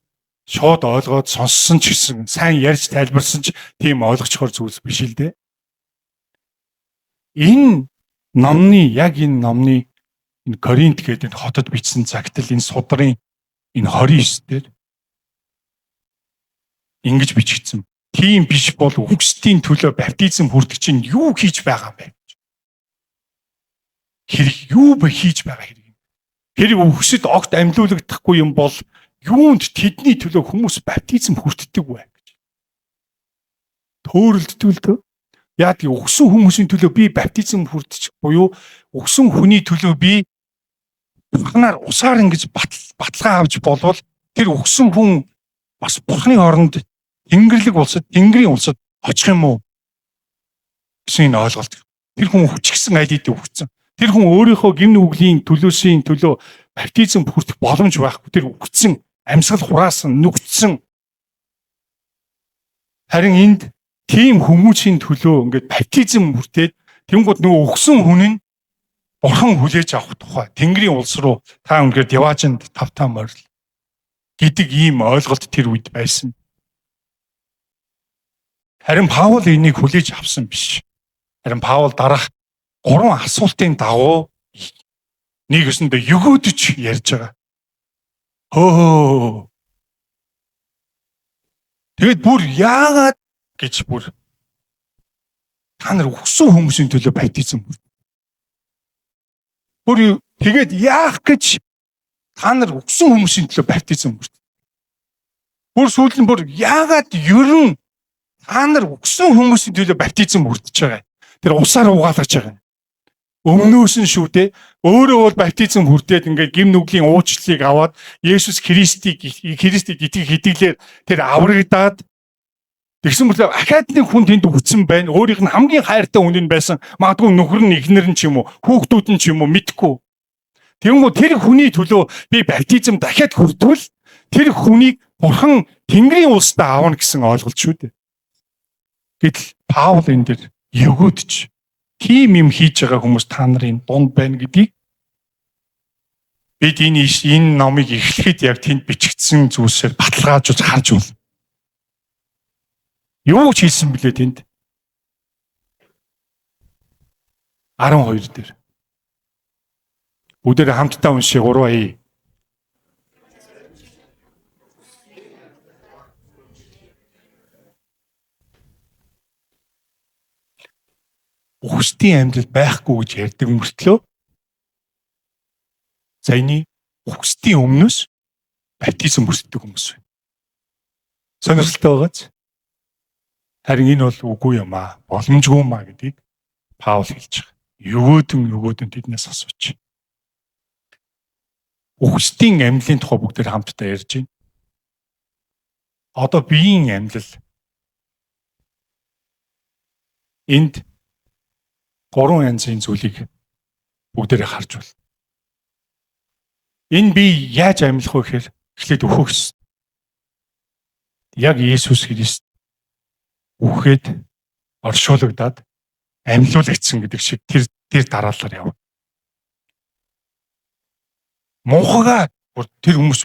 шууд ойлгоод сонссон ч гэсэн сайн ярьж тайлбарсан ч тийм ойлгочхоор зүйлс биш л дээ. Энэ номны яг энэ номны энэ Коринт гэдэг энэ хотод бичсэн цагтл энэ судрын энэ 29 дээр ингэж бичигдсэн. Тийм биш бол үхсдийн төлөө баптизм хүрдэг чинь юу хийж байгаа юм бэ? Хэрэг юу бэ хийж байгаа хэрэг юм. Хэрэг үхсэд огт амьлуулагдахгүй юм бол юунд тэдний төлөө хүмүүс баптизм хүртдэг вэ гэж. Төөрөлддөг л дөө. Яг тийм үхсэн хүмүүсийн төлөө би баптизм хүртчих буюу үхсэн хүний төлөө би бурхнаар усаар ингэж баталгаа авч болвол тэр үхсэн хүн бас бурхны оронд Тэнгэрлэг улсад, Тэнгэрийн улсад очих юм уу гэсэн энэ ойлголт. Тэр хүн хүчгсэн аль хэдийн үхсэн. Тэр хүн өөрийнхөө гэм нүглийн төлөөсийн төлөө баптизм хүртэх боломж байхгүй. Тэр үхсэн, амьсгал хураасан, нүгдсэн. Харин энд тийм хүмүүсийн төлөө ингээд баптизм хүртээд тэнгууд нөгөө үхсэн хүн нь бурхан хүлээж авах тухай Тэнгэрийн улс руу та үнэхээр диваажинд тавтаа морил гэдэг ийм ойлголт тэр үед байсан. Харин Паул энийг хүлээж авсан биш. Харин Паул дараах 3 асуултын дагуу нэг өсөндөө өгөөдөж ярьж байгаа. Хөө. Тэгэд бүр яагаад гэж бүр та нар үхсэн хүмүүсийн төлөө баптизм. Бүр тэгээд яах гэж та нар үхсэн хүмүүсийн төлөө баптизм хүрт. Бүр сүүл нь бүр яагаад ерөн та нар үхсэн хүмүүсийн төлөө баптизм хүртэж байгаа. Тэр усаар угаалгаж байгаа. Өмнөөс нь шүү дээ. Өөрөө бол баптизм хүртээд ингээд гим нүглийн уучлалыг аваад Есүс Христийг Христэд итгэх итгэлээр тэр аврагдаад тэгсэн мөртлөө ахаад нэг хүн тэнд үхсэн байна. Өөрийнх нь хамгийн хайртай хүн нь байсан. Магадгүй нөхөр нь эхнэр нь ч юм уу, хүүхдүүд нь ч юм уу мэдхгүй. Тэнгүү тэр хүний төлөө би баптизм дахиад хүртвэл тэр хүнийг бурхан Тэнгэрийн улсдаа авна гэсэн ойлголт шүү дээ. Гэтэл Паул энэ дэр өгөөдөж тийм юм хийж байгаа хүмүүс та нарын дунд байна гэдгийг бид энэ номыг эхлэхэд яг тэнд бичигдсэн зүйлсээр баталгаажуулж харж байна. Юу ч хийсэн бэлээ тэнд? 12 дээр. Бүгдээр хамтдаа уншия 3 ая. Үхсдийн амьдрал байхгүй гэж ярьдаг мөртлөө за энэ үхсдийн өмнөөс баптизм хүртдэг хүмүүс байна. Сонирхолтой байгааз. Харин энэ бол үгүй юм аа, боломжгүй юм аа гэдгийг Паул хэлж байгаа. Өгөөдөн тэднээс асууч. Үхсдийн амьлын тухай бүгдээр хамтдаа ярьж байна. Одоо биеийн амьлал. Энд гурван янзын зүйлийг бүгдээрээ харж байна. Энэ бие яаж амьлах вэ гэхээр эхлээд өөхөх ёстой. Яг Иесус Христ үхээд оршуулгадаад амьлуулагдсан гэдэг шиг тэр дараалалаар явна. Мунхагаа тэр хүмүүс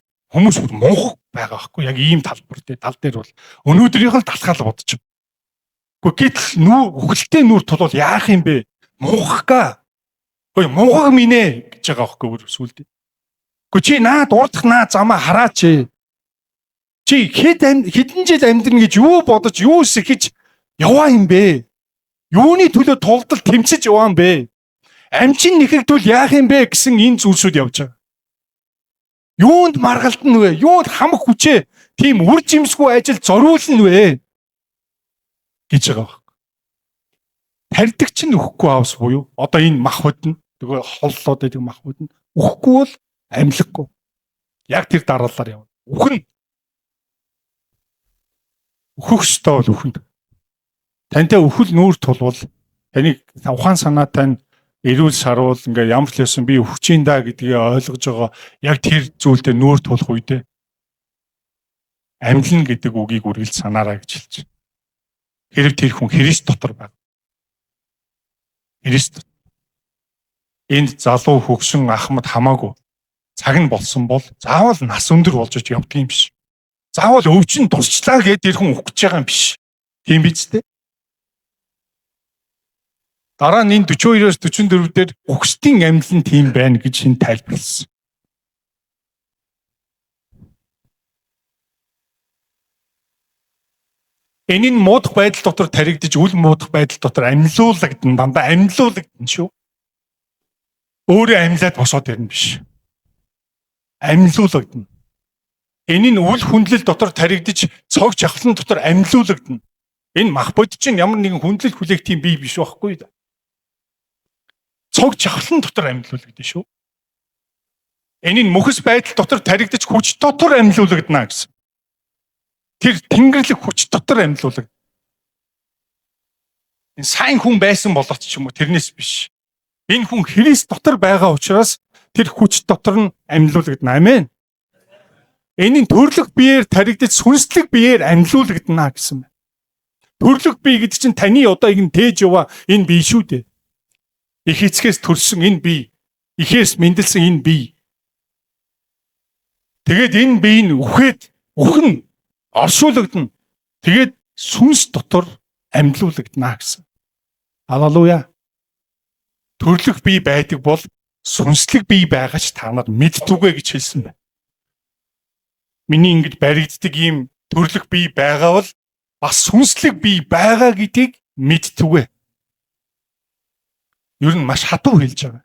мунхаг байгаа байхгүй яг ийм талбар дээр тал дээр бол өнөөдрийнх л талхаал бодчих. Гэхдээ гэтэл нүүр үхэлтэй нүүр тулвал яах юм бэ? Мунхагаа. Ой мунхаг минь ээ гэж байгаа байхгүй бүр сүулдэ. Гэхдээ чи наад урдах наа замаа хараач. Чи хэдэн жил амьдрна гэж юу бодож юу сэхэж яваа юм бэ? Юуны төлөө тулдал тэмцэж яваа юм бэ? Амчин нэхэгдвэл яах юм бэ гэсэн энэ зүйлсүүд явж байгаа. Юунд маргалдана вэ? Юунд хамх хүчээ тийм үр жимсгүй ажил зориулна вэ гэж байгаа байхгүй. Тарьдаг чинь өхгүй авс буюу одоо энэ махбод нь нөгөө холлоод байдаг махбод нь өхгүй бол амьлахгүй. Яг тэр дараалалаар явна. Үхэн. Өөхөх ёстой бол үхэнд. Тантай үхэл нүүр тулвал таныг ухаан санаа тань эрүүл саруул ингээ ямар ч лээсэн би үхэж ин да гэдгийг ойлгож байгаа яг тэр зүйлдээ нүүр тулах үедээ амьлна гэдэг үгийг үргэлж санаарай гэж хэлж байна. Хэрв тэр хүн Христ дотор байна. Христ. Энд залуу хөгшин ахмад хамаагүй цаг нь болсон бол заавал нас өндөр болж явдаг юм биш. Заавал өвчин тусчлаа гэд тэр хүн үхэж байгаа юм биш. Тийм биз дээ? Дараа нь энэ 42-оос 44 дээр үхсдийн амьлал нь тийм байна гэж энэ тайлбарласан. Энэ нь муудах байдал дотор таригдаж, үл муудах байдал дотор амьлуулагдана, дандаа амьлуулагдана шүү. Өөрөө амьлаад босоод ирнэ биш. Амьлуулагдана. Энэ нь үл хүндлэл дотор таригдаж, цог чахлан дотор амьлуулагдана. Энэ мах бод чинь ямар нэгэн хүндлэл хүлээх тийм бие биш байхгүй юу? Цог чахлан дотор амьлуулагдана шүү. Энэ нь мөхөс байдал дотор таригдаж хүч дотор амьлуулагдана гэсэн. Тэр тэнгэрлэг хүч дотор амьлуулагдана. Энэ сайн хүн байсан болооч ч юм уу тэрнээс биш. Энэ хүн Христ дотор байгаа учраас тэр хүч дотор нь амьлуулагдана. Амен. Энэ нь төрлөх биеэр таригдаж сүнслэг биеэр амьлуулагдана гэсэн байна. Төрлөх бие гэдэг чинь таны одоо ингэ тээж яваа энэ бие шүү дээ. Их эцгээс төрсөн энэ бие, ихээс мэндэлсэн энэ бие. Тэгээд энэ бие нь үхээд үхэн оршуулгадана. Тэгээд сүнс дотор амьлуулагдана гэсэн. Халелуя. Төрлөх бие байдаг бол сүнслэг бие байгаа ч та нар мэддүгэ гэж хэлсэн байна. Миний ингэж баригддаг ийм төрлөх бие байгаа бол бас сүнслэг бие байгаа гэдгийг мэддүгэ. Ер нь маш хатуу хэлж байгаа.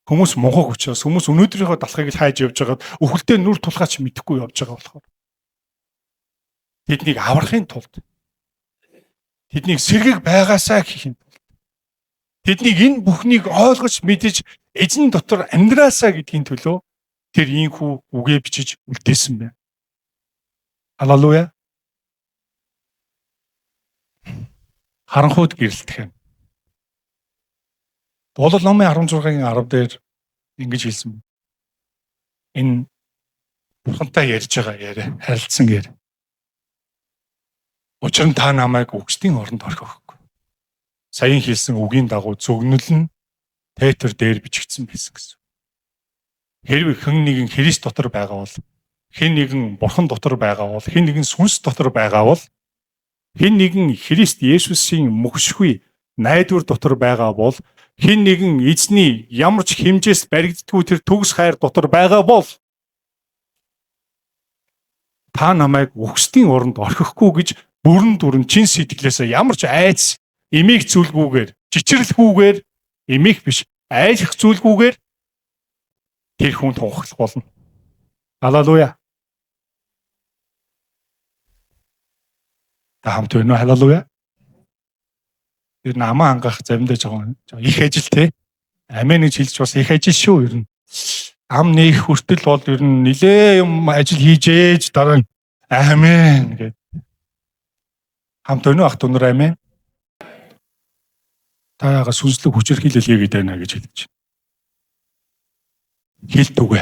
Хүмүүс мунхаг учраас хүмүүс өнөөдрийнхөө далхыг л хайж явж байгаад үхэлдээ нүр тулгаач мэдэхгүй явж байгаа болохоор тэднийг аврахын тулд тэднийг сэргэг байгаасаа гэхийн тулд тэднийг энэ бүхнийг ойлгож мэдэж эзэн дотор амьдраасаа гэдгийн төлөө тэр ийхүү үгээ бичиж үлдээсэн байна. Халелуя. Харанхуйд гэрэлтэх юм. Дуулал номын 16-гийн 10 дээр ингэж хэлсэн. Энэ Бурхантай ярьж байгаа яриа, харилцсан яриа. Учир нь та намайг үгсдийн оронд орхихгүй. Саяын хэлсэн үгийн дагуу зөгнөл нь Петр дээр бичигдсэн байсан гэсэн. Хэрвээ хэн нэгэн Христ дотор байгаа бол, хэн нэгэн Бурхан дотор байгаа бол, хэн нэгэн сүнс дотор байгаа бол, хэн нэгэн Христ Есүсийн мөхшгүй найдвар дотор байгаа бол, хэн нэгэн эзний ямар ч хэмжээс баригддаггүй тэр төгс хайр дотор байгаа бол та намайг үхсдийн оронд орхихгүй гэж бүрэн дүрэн чин сэтгэлээсээ ямар ч айц эмээх зүйлгүйгээр, чичрэлгүйгээр, эмээх биш, айлах зүйлгүйгээр тэр хүн тунхаглах болно. Халелуя. Та хамт байна уу? Халелуя. Тэр намаа хангах заримдаа жоохон их ажил те. Амен гэж хэлж бас их ажил шүү ер нь. Ам нээх хүртэл бол ер нь нилээ юм ажил хийж ээж дараа нь амен гэд. Хамт өнөө ах дунар амен. Та яга сүнслэг хүчирхийлэл хийгээд байна гэж хэлж байна. Хэл түгэ.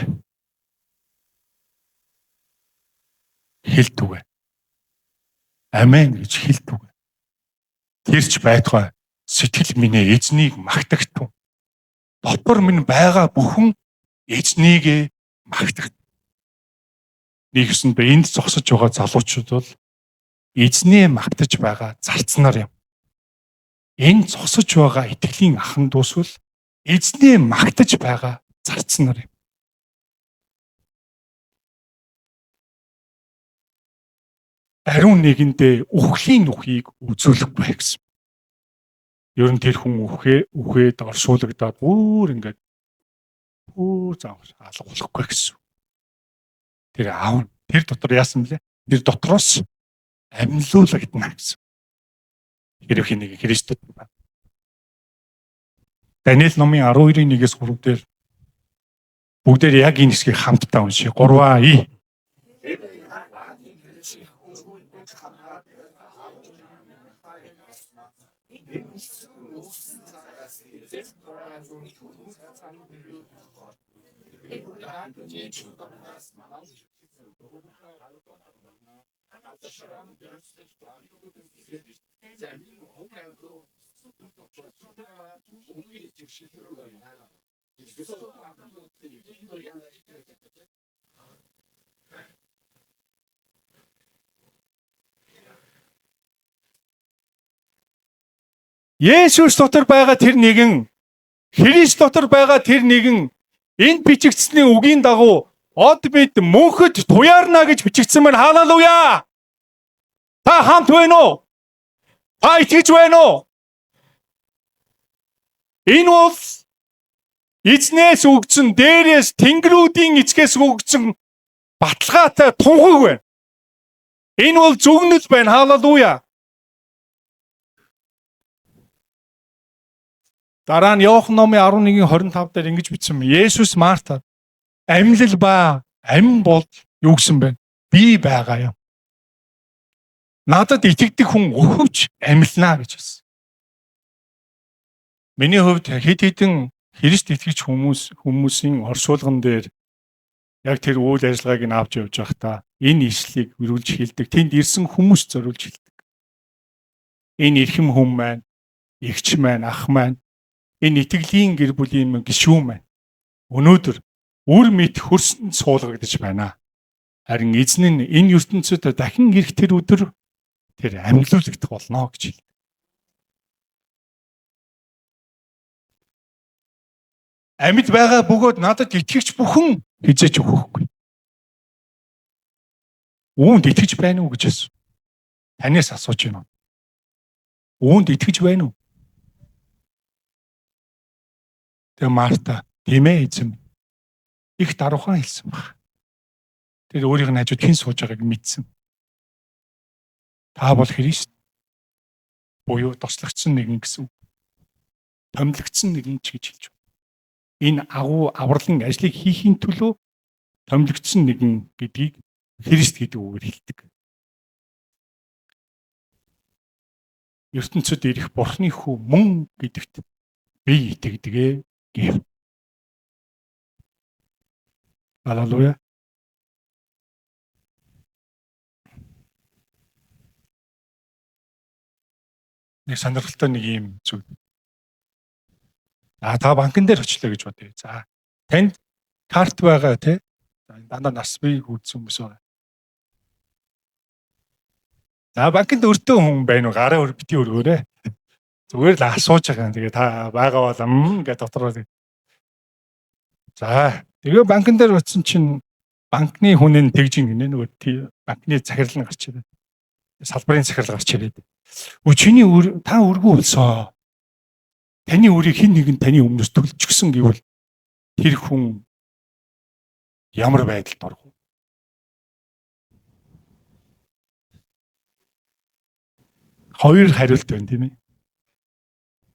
Хэл түгэ. Амен гэж хэл түгэ. Тэр ч байтугай сэтгэл минь эзнийг магтагтун. Дотор минь байгаа бүхэн эзнийг магтагт. Нэгсэндээ энд зогсож байгаа залуучууд бол эзнээ магтаж байгаа зарцнаар юм. Энэ зогсож байгаа итгэлийн ахан дүүс бол эзнээ магтаж байгаа зарцнаар юм. Ариун нэгэндээ үхлийн нүхийг үзүүлэхгүй гэсэн. Ер нь тэр хүн үхээд оршуулгадаад бүр ингээд бүр зам алга болохгүй гэсэн. Тэр аав тэр дотор яасан бэлээ? Тэр дотроос амьлуулагдана гэсэн. Хэрэг нэг Христэд байна. Даниэл номын 12-ийн 1-ээс 3 дээр бүгдээр яг энэ хэсгийг хамтдаа уншъя. 3-аа и. Есүс дотор байгаа тэр нэгэн, Христ дотор байгаа тэр нэгэн энд бичигдсэний үгийн дагуу од бид мөнхөд туяарна гэж бичигдсэн байна. Халелуя! Та хамт байна уу? Та итгэж байна уу? Энэ бол эзнээс өгсөн, дээрээс тэнгэрүүдийн эцгээс өгсөн баталгаатай тунхаг байна. Энэ бол зүгнэл байна. Халелуя! Дараа нь Иохан номын 11-ийн 25 дээр ингэж бичсэн. Есүс Марта амьлал ба амь бол юу гэсэн бэ? Би байгаа юм. Надад итгэдэг хүн өхөвч амьлнаа гэж хэлсэн. Миний хувьд хэд хэдэн Христ итгэж хүмүүсийн оршуулган дээр яг тэр үйл ажиллагааг нь авч явж байхдаа энэ ишлэгийг өрүүлж хэлдэг. Тэнд ирсэн хүмүүс зориулж хэлдэг. Энэ эрхэм хүн маань, эгч маань, ах маань, энэ итгэлийн гэр бүлийн гишүүн маань өнөөдөр үр мэд хөрсөнд суулгагдаж байна. Харин эзэн нь энэ ертөнцид дахин ирэх тэр өдөр тэр амьлуулагдах болно гэж хэлдэг. Амьд байгаа бөгөөд надад итгэгч бүхэн хизээч өгөхгүй. Үүнд итгэж байна уу гэж асуу. Танаас асууж байна. Үүнд итгэж байна уу? Тэгээ Марта, тийм ээ эзэм. Их даруухан хэлсэн баг. Тэр өөрийнх нь хажууд хэн сууж байгааг мэдсэн. Та бол Христ буюу тослогдсон нэгэн гэсэн үг. Томилогдсон нэгэн ч гэж хэлж байна. Энэ агуу авралын ажлыг хийхийн төлөө томилогдсон нэгэн гэдгийг Христ гэдэг үгээр хэлдэг. ертөнцид ирэх Бурхны хүү мөн гэдэгт би итгэдэг гэв. Аллилуйя. Нэг сонирхолтой нэг юм зүйл. За та банкн дээр очлоо гэж бодъё. За танд карт байгаа тий. Дандаа нас бие хүүдсэн хүмүүс байгаа. За банкнд өртөө хүн байна уу? Гараа өр бити өргөөрэй. Зүгээр л асууж байгаа юм. Тэгээ та байгаа бол гэж дотороо. За тэгээ банкн дээр очисон чинь банкны хүн нь тэгж гинэ нөгөө банкны захирал нь гарч ирээд. Салбарын захирал гарч ирээд. Өө чиний та өргөө болсон. Таны өрийг хэн нэгэн таны өмнөөс төлчихсөн гэвэл тэр хүн ямар байдалд орох вэ? Хоёр хариулт байна тийм ээ.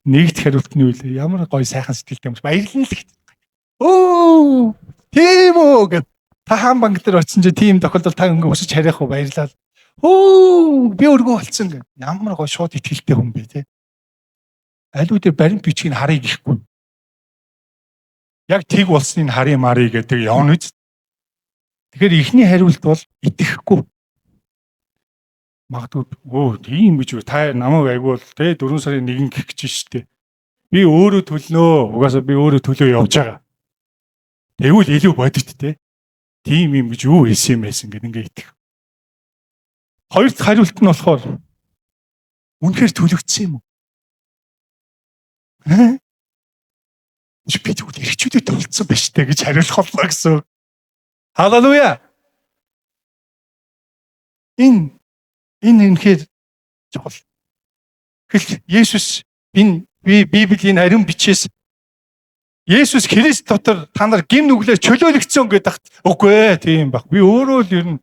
Нэгд хариулт нь юу вэ? Ямар гоё сайхан сэтгэлтэй юм. Баярлна л гэдэг. Өө Тийм үү гэд. Та хаан банк дээр очисон чи тийм тохиолдолд та ингээ өсөж харих уу, баярлал. Хөө, би өргөө болцсон гэх. Ямар гоо шууд итгэлтэй хүн бэ те. Аливаа дээр баримт бичгийг харъя гэхгүй. Яг тэг болсныг харъя маръя гэдэг явна үз. Тэгэхээр эхний хариулт бол итгэхгүй. Магадгүй өө тийм гэж та намайг айгүй бол те 4 сарын 1 гэх гэж штэ. Би өөрөө төлнөө. Угаасаа би өөрөө төлөө явж байгаа. Тэгвэл илүү бодит те. Тийм юм гэж юу хэлсэн юм байсан гэд ингээ итгэх. Хоёр дахь хариулт нь болохоор үнэхээр төлөгдсөн юм уу? Аа? Би тэгвэл эрхчүүдэд төлцсөн байж тээ гэж хариулах боллоо гэсэн. Халелуя. Энэ үнэхээр чухал. Хэл Есүс энэ би Библийн ариун бичээс Есүс Христ дотор та нар гим нүглээр чөлөөлөгдсөн гэдэг тахт үгүй ээ тийм баг. Би өөрөө л ер нь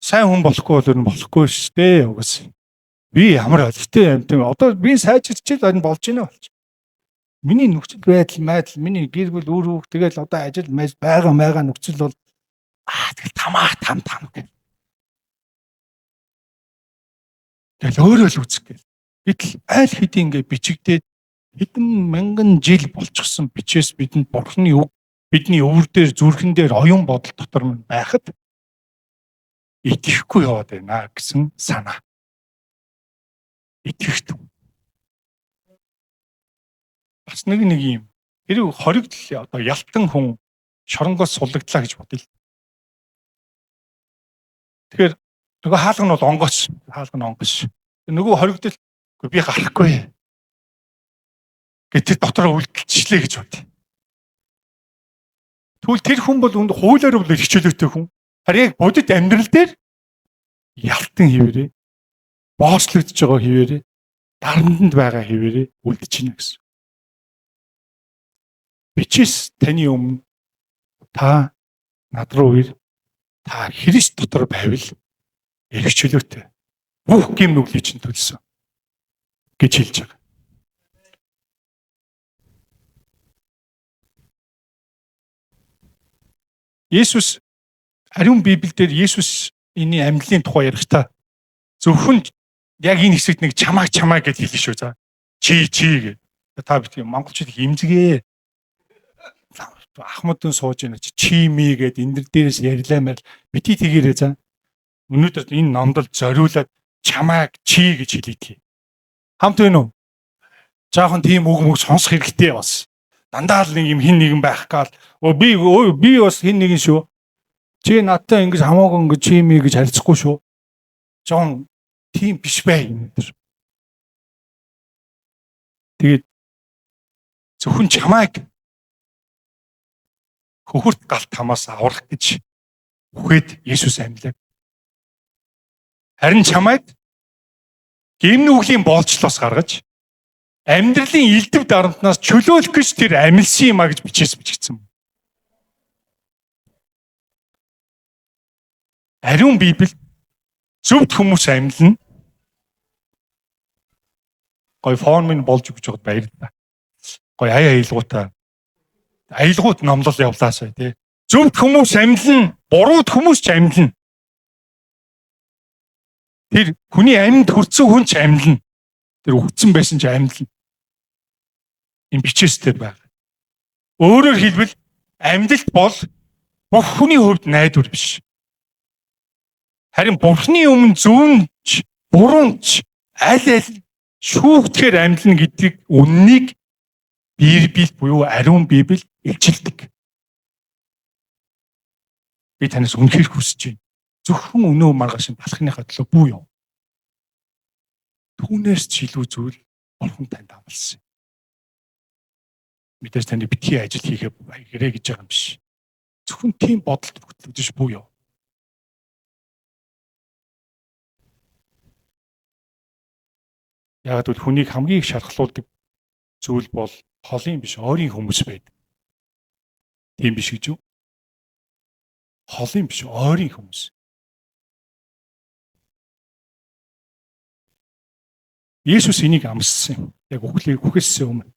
сайн хүн болохгүй бол ер нь болохгүй шүү дээ. Угаас. Би ямар олигтой юм тийм. Одоо би сайжирч л энэ болж байна болж. Миний нөхцөл байдал майдал миний гэр бүл үр хүүхд тэгэл одоо ажил мэж байгаа нөхцөл бол тэгэл тамаа там там гэх. Тэгэл өөрөө л үзэх гэл. Гэтэл аль хэдийн ингээ бичигдээд хэдэн мянган жил болчихсон бичээс бидэнд Бурхны үг бидний өвөр дээр зүрхэн дээр оюун бодол дотор минь байхад итгэхгүй яваад байна гэсэн санаа. Итгэхт. Бас нэг юм. Тэр хоригдл одоо ялтан хүн шоронгоос суллагдлаа гэж бодъё. Тэгэхээр нөгөө хаалга нь бол онгоц. Хаалга нь онгоц. Нөгөө хоригдл би гарахгүй. Гэтэл дотор үлдчихлээ гэж бодъё. Тэгвэл тэр хүн бол үнд хуулиар бол эрх чөлөөтэй хүн. Харин яг бодит амьдрал дээр ялтан хэвээрээ, боочлогдож байгаа хэвээрээ, дарамтанд байгаа хэвээрээ үлдчихнэ гэсэн. Бичээс таны өмнө та над руу ир, та Христ дотор байвал эрх чөлөөтэй. Бүх гим нүглийг чинь төлсөн гэж хэлж байгаа. Есүс ариун Библиэлд Есүс энэний амьдралын тухай ярихдаа зөвхөн яг энэ хэсэгт нэг чамаа чамаа гэж хэлнэ шүү. За чи чи гэж. Та бит монголчууд их имзгээ. Ахмадын сууж байна чи чи ми гэд энэ дээрээс ярьлаа мэл бити тэгээрээ за. Өнөөдөр энэ номдол зориулаад чамааг чи гэж хэлийдээ. Хамт байна уу? Жаахан тийм үг мөг сонсох хэрэгтэй бас. Дандаа л нэг юм хин нэгэн байх гал. Өө би бас хин нэгэн шүү. Чи надтай ингэж хамаагүй ингэж чи ми гэж харилцахгүй шүү. Жоон тийм биш бай энэ төр. Тэгээд зөвхөн чамайг хөхөрт галт хамаас аврах гэж үхээд Есүс амьлаа. Харин чамайг гим нүглийн боолчлоос гаргаж амьдралын элдв дарамтнаас чөлөөлөх гэж тэр амилсан юм а гэж бичээс бичигдсэн. Ариун Библи зөвхт хүмүүс амьлна. Гой фон минь болж өгч байгаад баярлалаа. Гой аялгуудаа. Аялгууд номлол явлаа сая тий. Зөвхт хүмүүс амьлна, буруут хүмүүс ч амьлна. Тэр хүний амьд хүрсэн хүн ч амьлна. Тэр үхсэн байсан ч амьлна. Энэ бичээс дээр байна. Өөрөөр хэлбэл амьдлт бол бүх хүний хувьд найдвар биш. Харин Бурхны өмнө зөвнч, буруунч аль аль шүүгдэхээр амьлна гэдэг үннийг Библи буюу ариун Библи илчилдэг. Би танаас үнэхээр хүсэж байна. Зөвхөн өнөө маргааш талхныхаа төлөө бүү яв. Түүнээс ч илүү зүйл Бурхан танд амласан. Мэдээж таны битгий ажил хийхээ хийгэрэй гэж байгаа юм биш. Зөвхөн тийм бодолд хөтлөгдөж бүү яв. Яг гэвэл хүнийг хамгийн их шархлуулдаг зүйл бол холын биш, ойрын хүмүүс байдаг. Тийм биш гэж юу? Холын биш, ойрын хүмүүс. Есүс энийг амссан юм. Яг үхлийг үхэлсэн өмнө.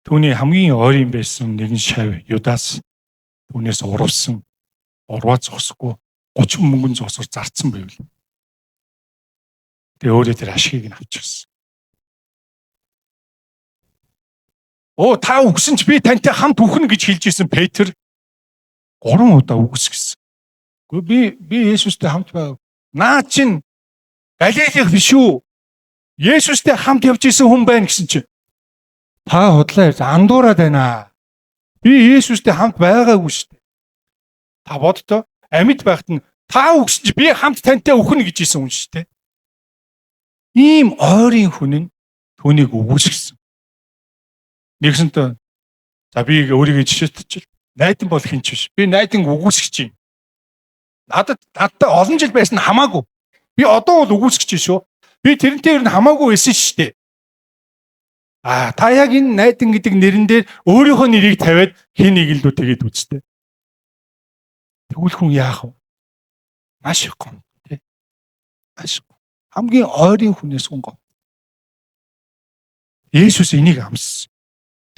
Түүний хамгийн ойрын байсан нэгэн шав Юдас түүнээс урвсан, урваа зогсохгүй 30 мөнгөн зогсоор зарцсан байвал. Тэгээ өөрөө тэр ашигыг нь авчихсан. Оо, та үгсэн ч би тантай хамт үхнэ гэж хэлж исэн Петр 3 удаа үгүйсгэсэн. Гэхдээ би Есүстэй хамт байв. Наа чин Галилийн биш үү? Есүстэй хамт явж исэн хүн байна гэсэн чинь та худлаа ярьж андуураад байна. Би Есүстэй хамт байгаагүй шүү дээ. Та боддоо, амьд байхад нь та үгсэн чи би хамт тантай үхнэ гэж хэлсэн хүн шүү дээ. Ийм ойрын хүн нь түүнийг үгүйсгэсэн. Нэгсэнтэй за би өөрийгөө жишээлтчил. Найдан бол хэн ч биш. Би найдан үгүйсгэж юм. Надад надтай олон жил байсан нь хамаагүй. Би одоо бол үгүйсгэж шүү. Би тэрнтэй ер нь хамаагүй байсан шүү дээ. А та яг энэ найдан гэдэг нэрэн дээр өөрийнхөө нэрийг тавиад хэн нэг л үү тэгээд үзтээ. Тэгвэл хүн яах вэ? Маш их гом тий. Маш их. Хамгийн ойрын хүнээс хүн гом. Есүс энийг амссан.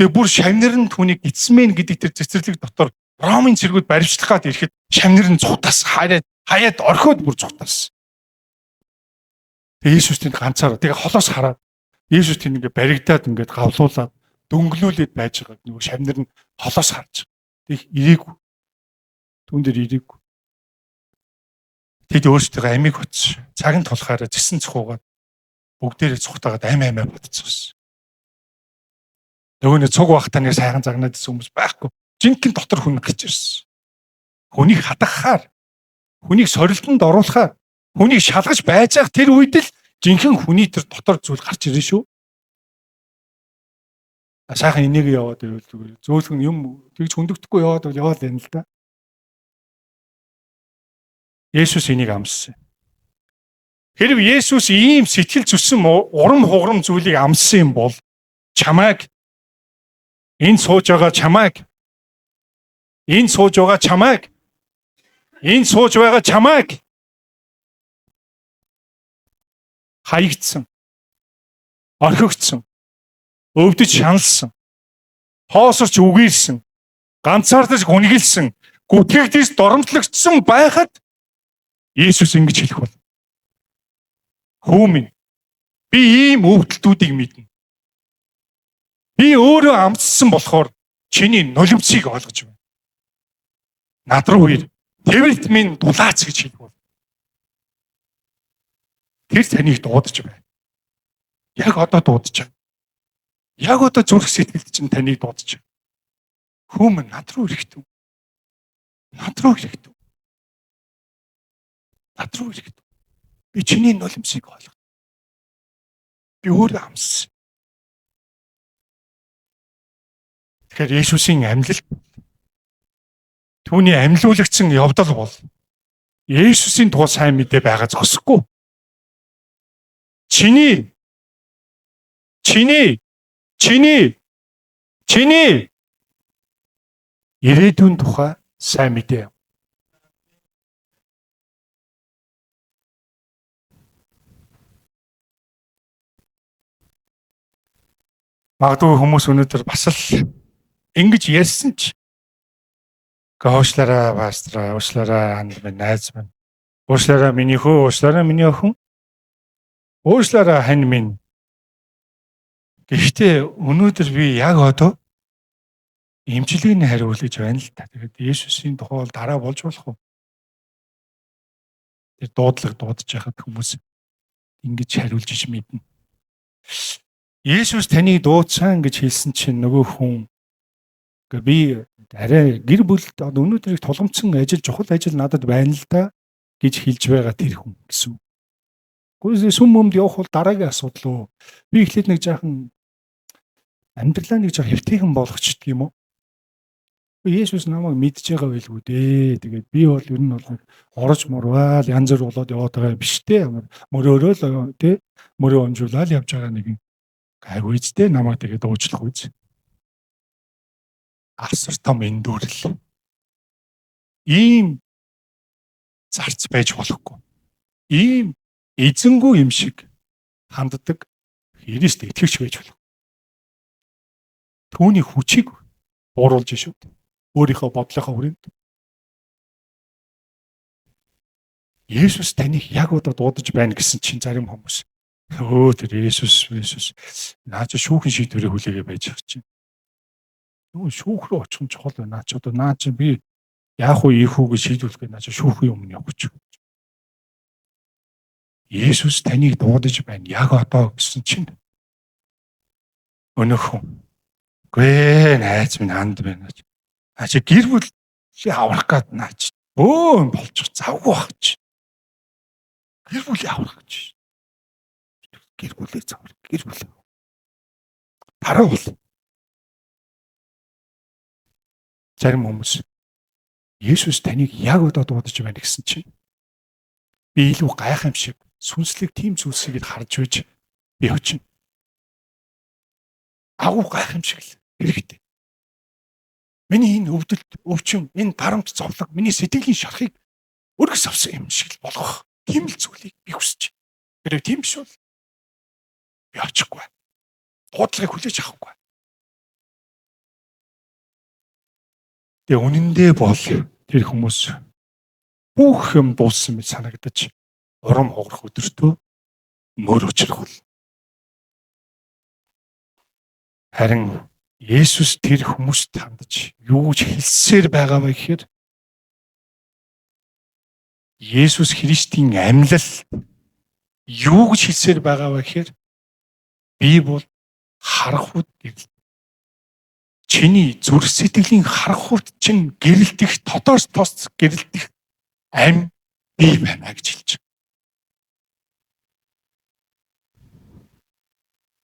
Тэгээ бүр шавнар нь түүнийг Гитсмен гэдэг тэр цэцэрлэг дотор Ромын цэргүүд баривчлах гад ирэхэд шавнар нь цутаас хараад хаяад орхиод бүр цутаас. Тэгээ Есүс тэнд ганцаараа тэгээ холоос хараад Есүс тэнд ингээ баригдаад ингээд гавлуулаад дөнгөлүүлээд байж байгааг нөгөө шавнар нь холоос харж. Тэг ирээгүй. Түүн дээр ирээгүй. Тэд өөрсдөө амийг хоцсон. Цаг нь тулахаараа зэсэн цухуугаад бүгдээрээ цухтаагаад ам амиа бодцсон. Нөгөө нэг цуг багтаа нэг сайхан загнаад исэн хүмүүс байхгүй. Жинхэнэ дотор хүн гарч ирсэн. Хүнийг хадгахаар, хүнийг сорилтонд оруулахаар, хүнийг шалгаж байж байгаа тэр үед л жинхэнэ хүний тэр дотор зүйл гарч ирнэ шүү. Сайхан энийг яваад байвал зүгээр. Зөөлхөн юм тэгж хүндэгдэхгүй яваад бол яваал байна л да. Есүс энийг амссан. Хэрв Есүс ийм сэтгэл зүсэн урам хугарам зүйлийг амссан юм бол чамайг энэ сууж байгаа чамайг энэ сууж байгаа чамайг энэ сууж байгаа чамайг хаягдсан, орхигдсон, өвдөж шаналсан, хоосорч үгийлсэн, ганцаардаж гүнгэлсэн, гүтгэгдэж доромжлогдсон байхад Есүс ингэж хэлэх бол: "Хүү минь, би ийм өвдөлтүүдийг мэднэ. Би өөрөө амссан болохоор чиний нулимсыг ойлгож байна. Над руу ир. Тэвэрт минь дулаац" гэж хэлэх бол. Тэр таныг дуудаж байна. Яг одоо дуудаж байна. Яг одоо зүрх сэтгэлд чинь таныг дуудаж байна. Хүү минь, над руу ирэхтв. Над руу ирэхтв. Над руу ирэхтв. Би чиний нулимсыг ойлгох. Би өөрөө амссан. Тэгэхээр Есүсийн амьлалт, түүний амьлуулагдсан явдал бол Есүсийн тухай сайн мэдээ байгаа зогсохгүй. Чиний чиний чиний чиний ирээдүйн тухай сайн мэдээ. Магадгүй хүмүүс өнөөдөр бас л ингэж ярьсан ч уучлаарай, пастораа, уучлаарай, анд минь, найз минь. Уучлаарай, миний хөө, уучлаарай, миний охин. Уучлаарай, хань минь. Гэхдээ өнөөдөр би яг одоо эмчилгээний хариу хүлээж байна л та. Тэгээд Есүсийн тухай бол дараа болж болох уу? Тэр дуудлага дуудаж яхад хүмүүс ингэж хариулж ич мэднэ. Есүс таныг дуудсан гэж хэлсэн чинь нөгөө хүн би арай гэр бүлд өнөөдрийг тулгамдсан ажил, чухал ажил надад байна л да гэж хэлж байгаа тэр хүн гэсэн. Гэхдээ сүм өмд явах бол дараагийн асуудал уу. Би эхлээд нэг жаахан амьдралаа нэг жаахан хэвтэйхэн болгочдөг юм уу? Есүс намайг мэдж байгаа байлгүй дээ. Тэгээд би бол ер нь бол орож мурваал янз бүр болоод яваад байгаа юм биш те. Мөрөөрөө л те, мөрөө унжуулаад явж байгаа нэг гайгүй ч те, намайг тэгээд уучлах үз. Асар том эндүрэл. Ийм зарц байж болохгүй. Ийм эзэнгүй юм шиг ханддаг Христ итгэгч байж болох. Түүний хүчийг бууруулж шүү дээ. Өөрийнхөө бодлынхоо хүрээнд. Есүс таныг яг одоо дуудаж байна гэсэн чинь зарим хүмүүс тэр Есүс наа чи шүүхэн шийдвэрийг хүлээгээ байж байгаа чинь. Нөгөө шүүх рүү очих нь чухал байна. Наа чи одоо наа чи би яах вэ ийх үү гэж шийдвэрлэх гэж наа чи шүүхийн өмнө явах гэж. Есүс таныг дуудаж байна. Яг одоо гэсэн чинь өнөөх хүн. Үгүй найз минь ханд байна. А чи гэр бүл чи аврах гээд наа чи өө болчих завгүй байх чи. Гэр бүлээ аврах гэж. Гэр бүлээ заврах, гэр бүл. Дараа бол. Зарим хүмүүс Есүс таныг яг одоо дуудаж байна гэсэн чинь би илүү гайхамшиг, сүнслэг тийм зүйлсийг л харж байж би очино. Агуу гайхамшиг л хэрэгтэй. Миний энэ өвдөлт, өвчин, энэ дарамт зовлон, миний сэтгэлийн шарахыг өргөс авсан юм шиг л болгох тийм л зүйлийг би хүсэж байна. Хэрвээ тийм биш бол би очихгүй. Дуудлагыг хүлээж авахгүй. Тэгээ үнэндээ бол тэр хүмүүс бүх юм дууссан мэт санагдаж урам хугарах өдөртөө мөр учрах бол. Харин Есүс тэр хүмүүст хандаж юу гэж хэлсээр байгаа вэ гэхээр Есүс Христийн амьлал юу гэж хэлсээр байгаа вэ гэхээр би бол харанхуйд гэрэл. Чиний зүрх сэтгэлийн харанхуйд чинь гэрэлтэх, тодорс тос гэрэлтэх ам би байна гэж хэлж байгаа.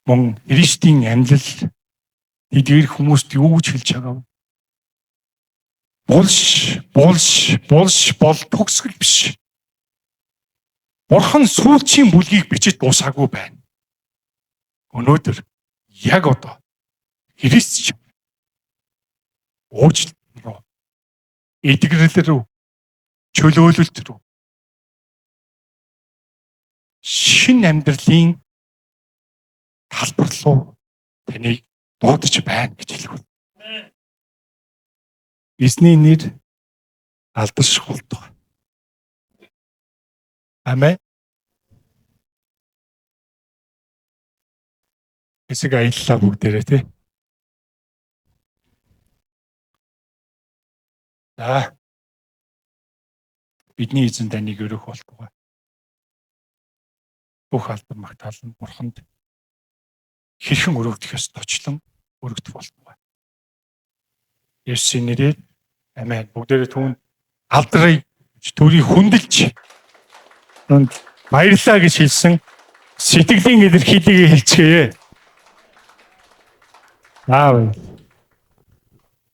Мөн Христийн амьлал тэдгээр хүмүүст юу гэж хэлж байгаа вэ? Булш, булш, булш бол төгсгөл биш. Бурхан сүүлчийн бүлгийг бичиж дуусаагүй байна. Өнөөдөр яг одоо Христ уучлалт руу, эдгэрэл рүү, чөлөөлөлт рүү, шинэ амьдралын талбар руу таныг дуудаж байна гэж хэлэх үү. Эзний нэр алдарших болтугай. Амен. Хэсэг аяллаа бүгдээрээ тий. За. Бидний эзэн таныг өрөөх болтугай. Бүх алдар магтаал нь Бурханд хэрхэн өргөдөх ёстойчлон өргөдөх болтугай. Есүсийн нэрээр амен. Бүгдээрээ түүнд алдрыг төрийг хүндэлж түүнд баярлалаа гэж хэлсэн сэтгэлийн илэрхийллийг хэлцгээе. Аа.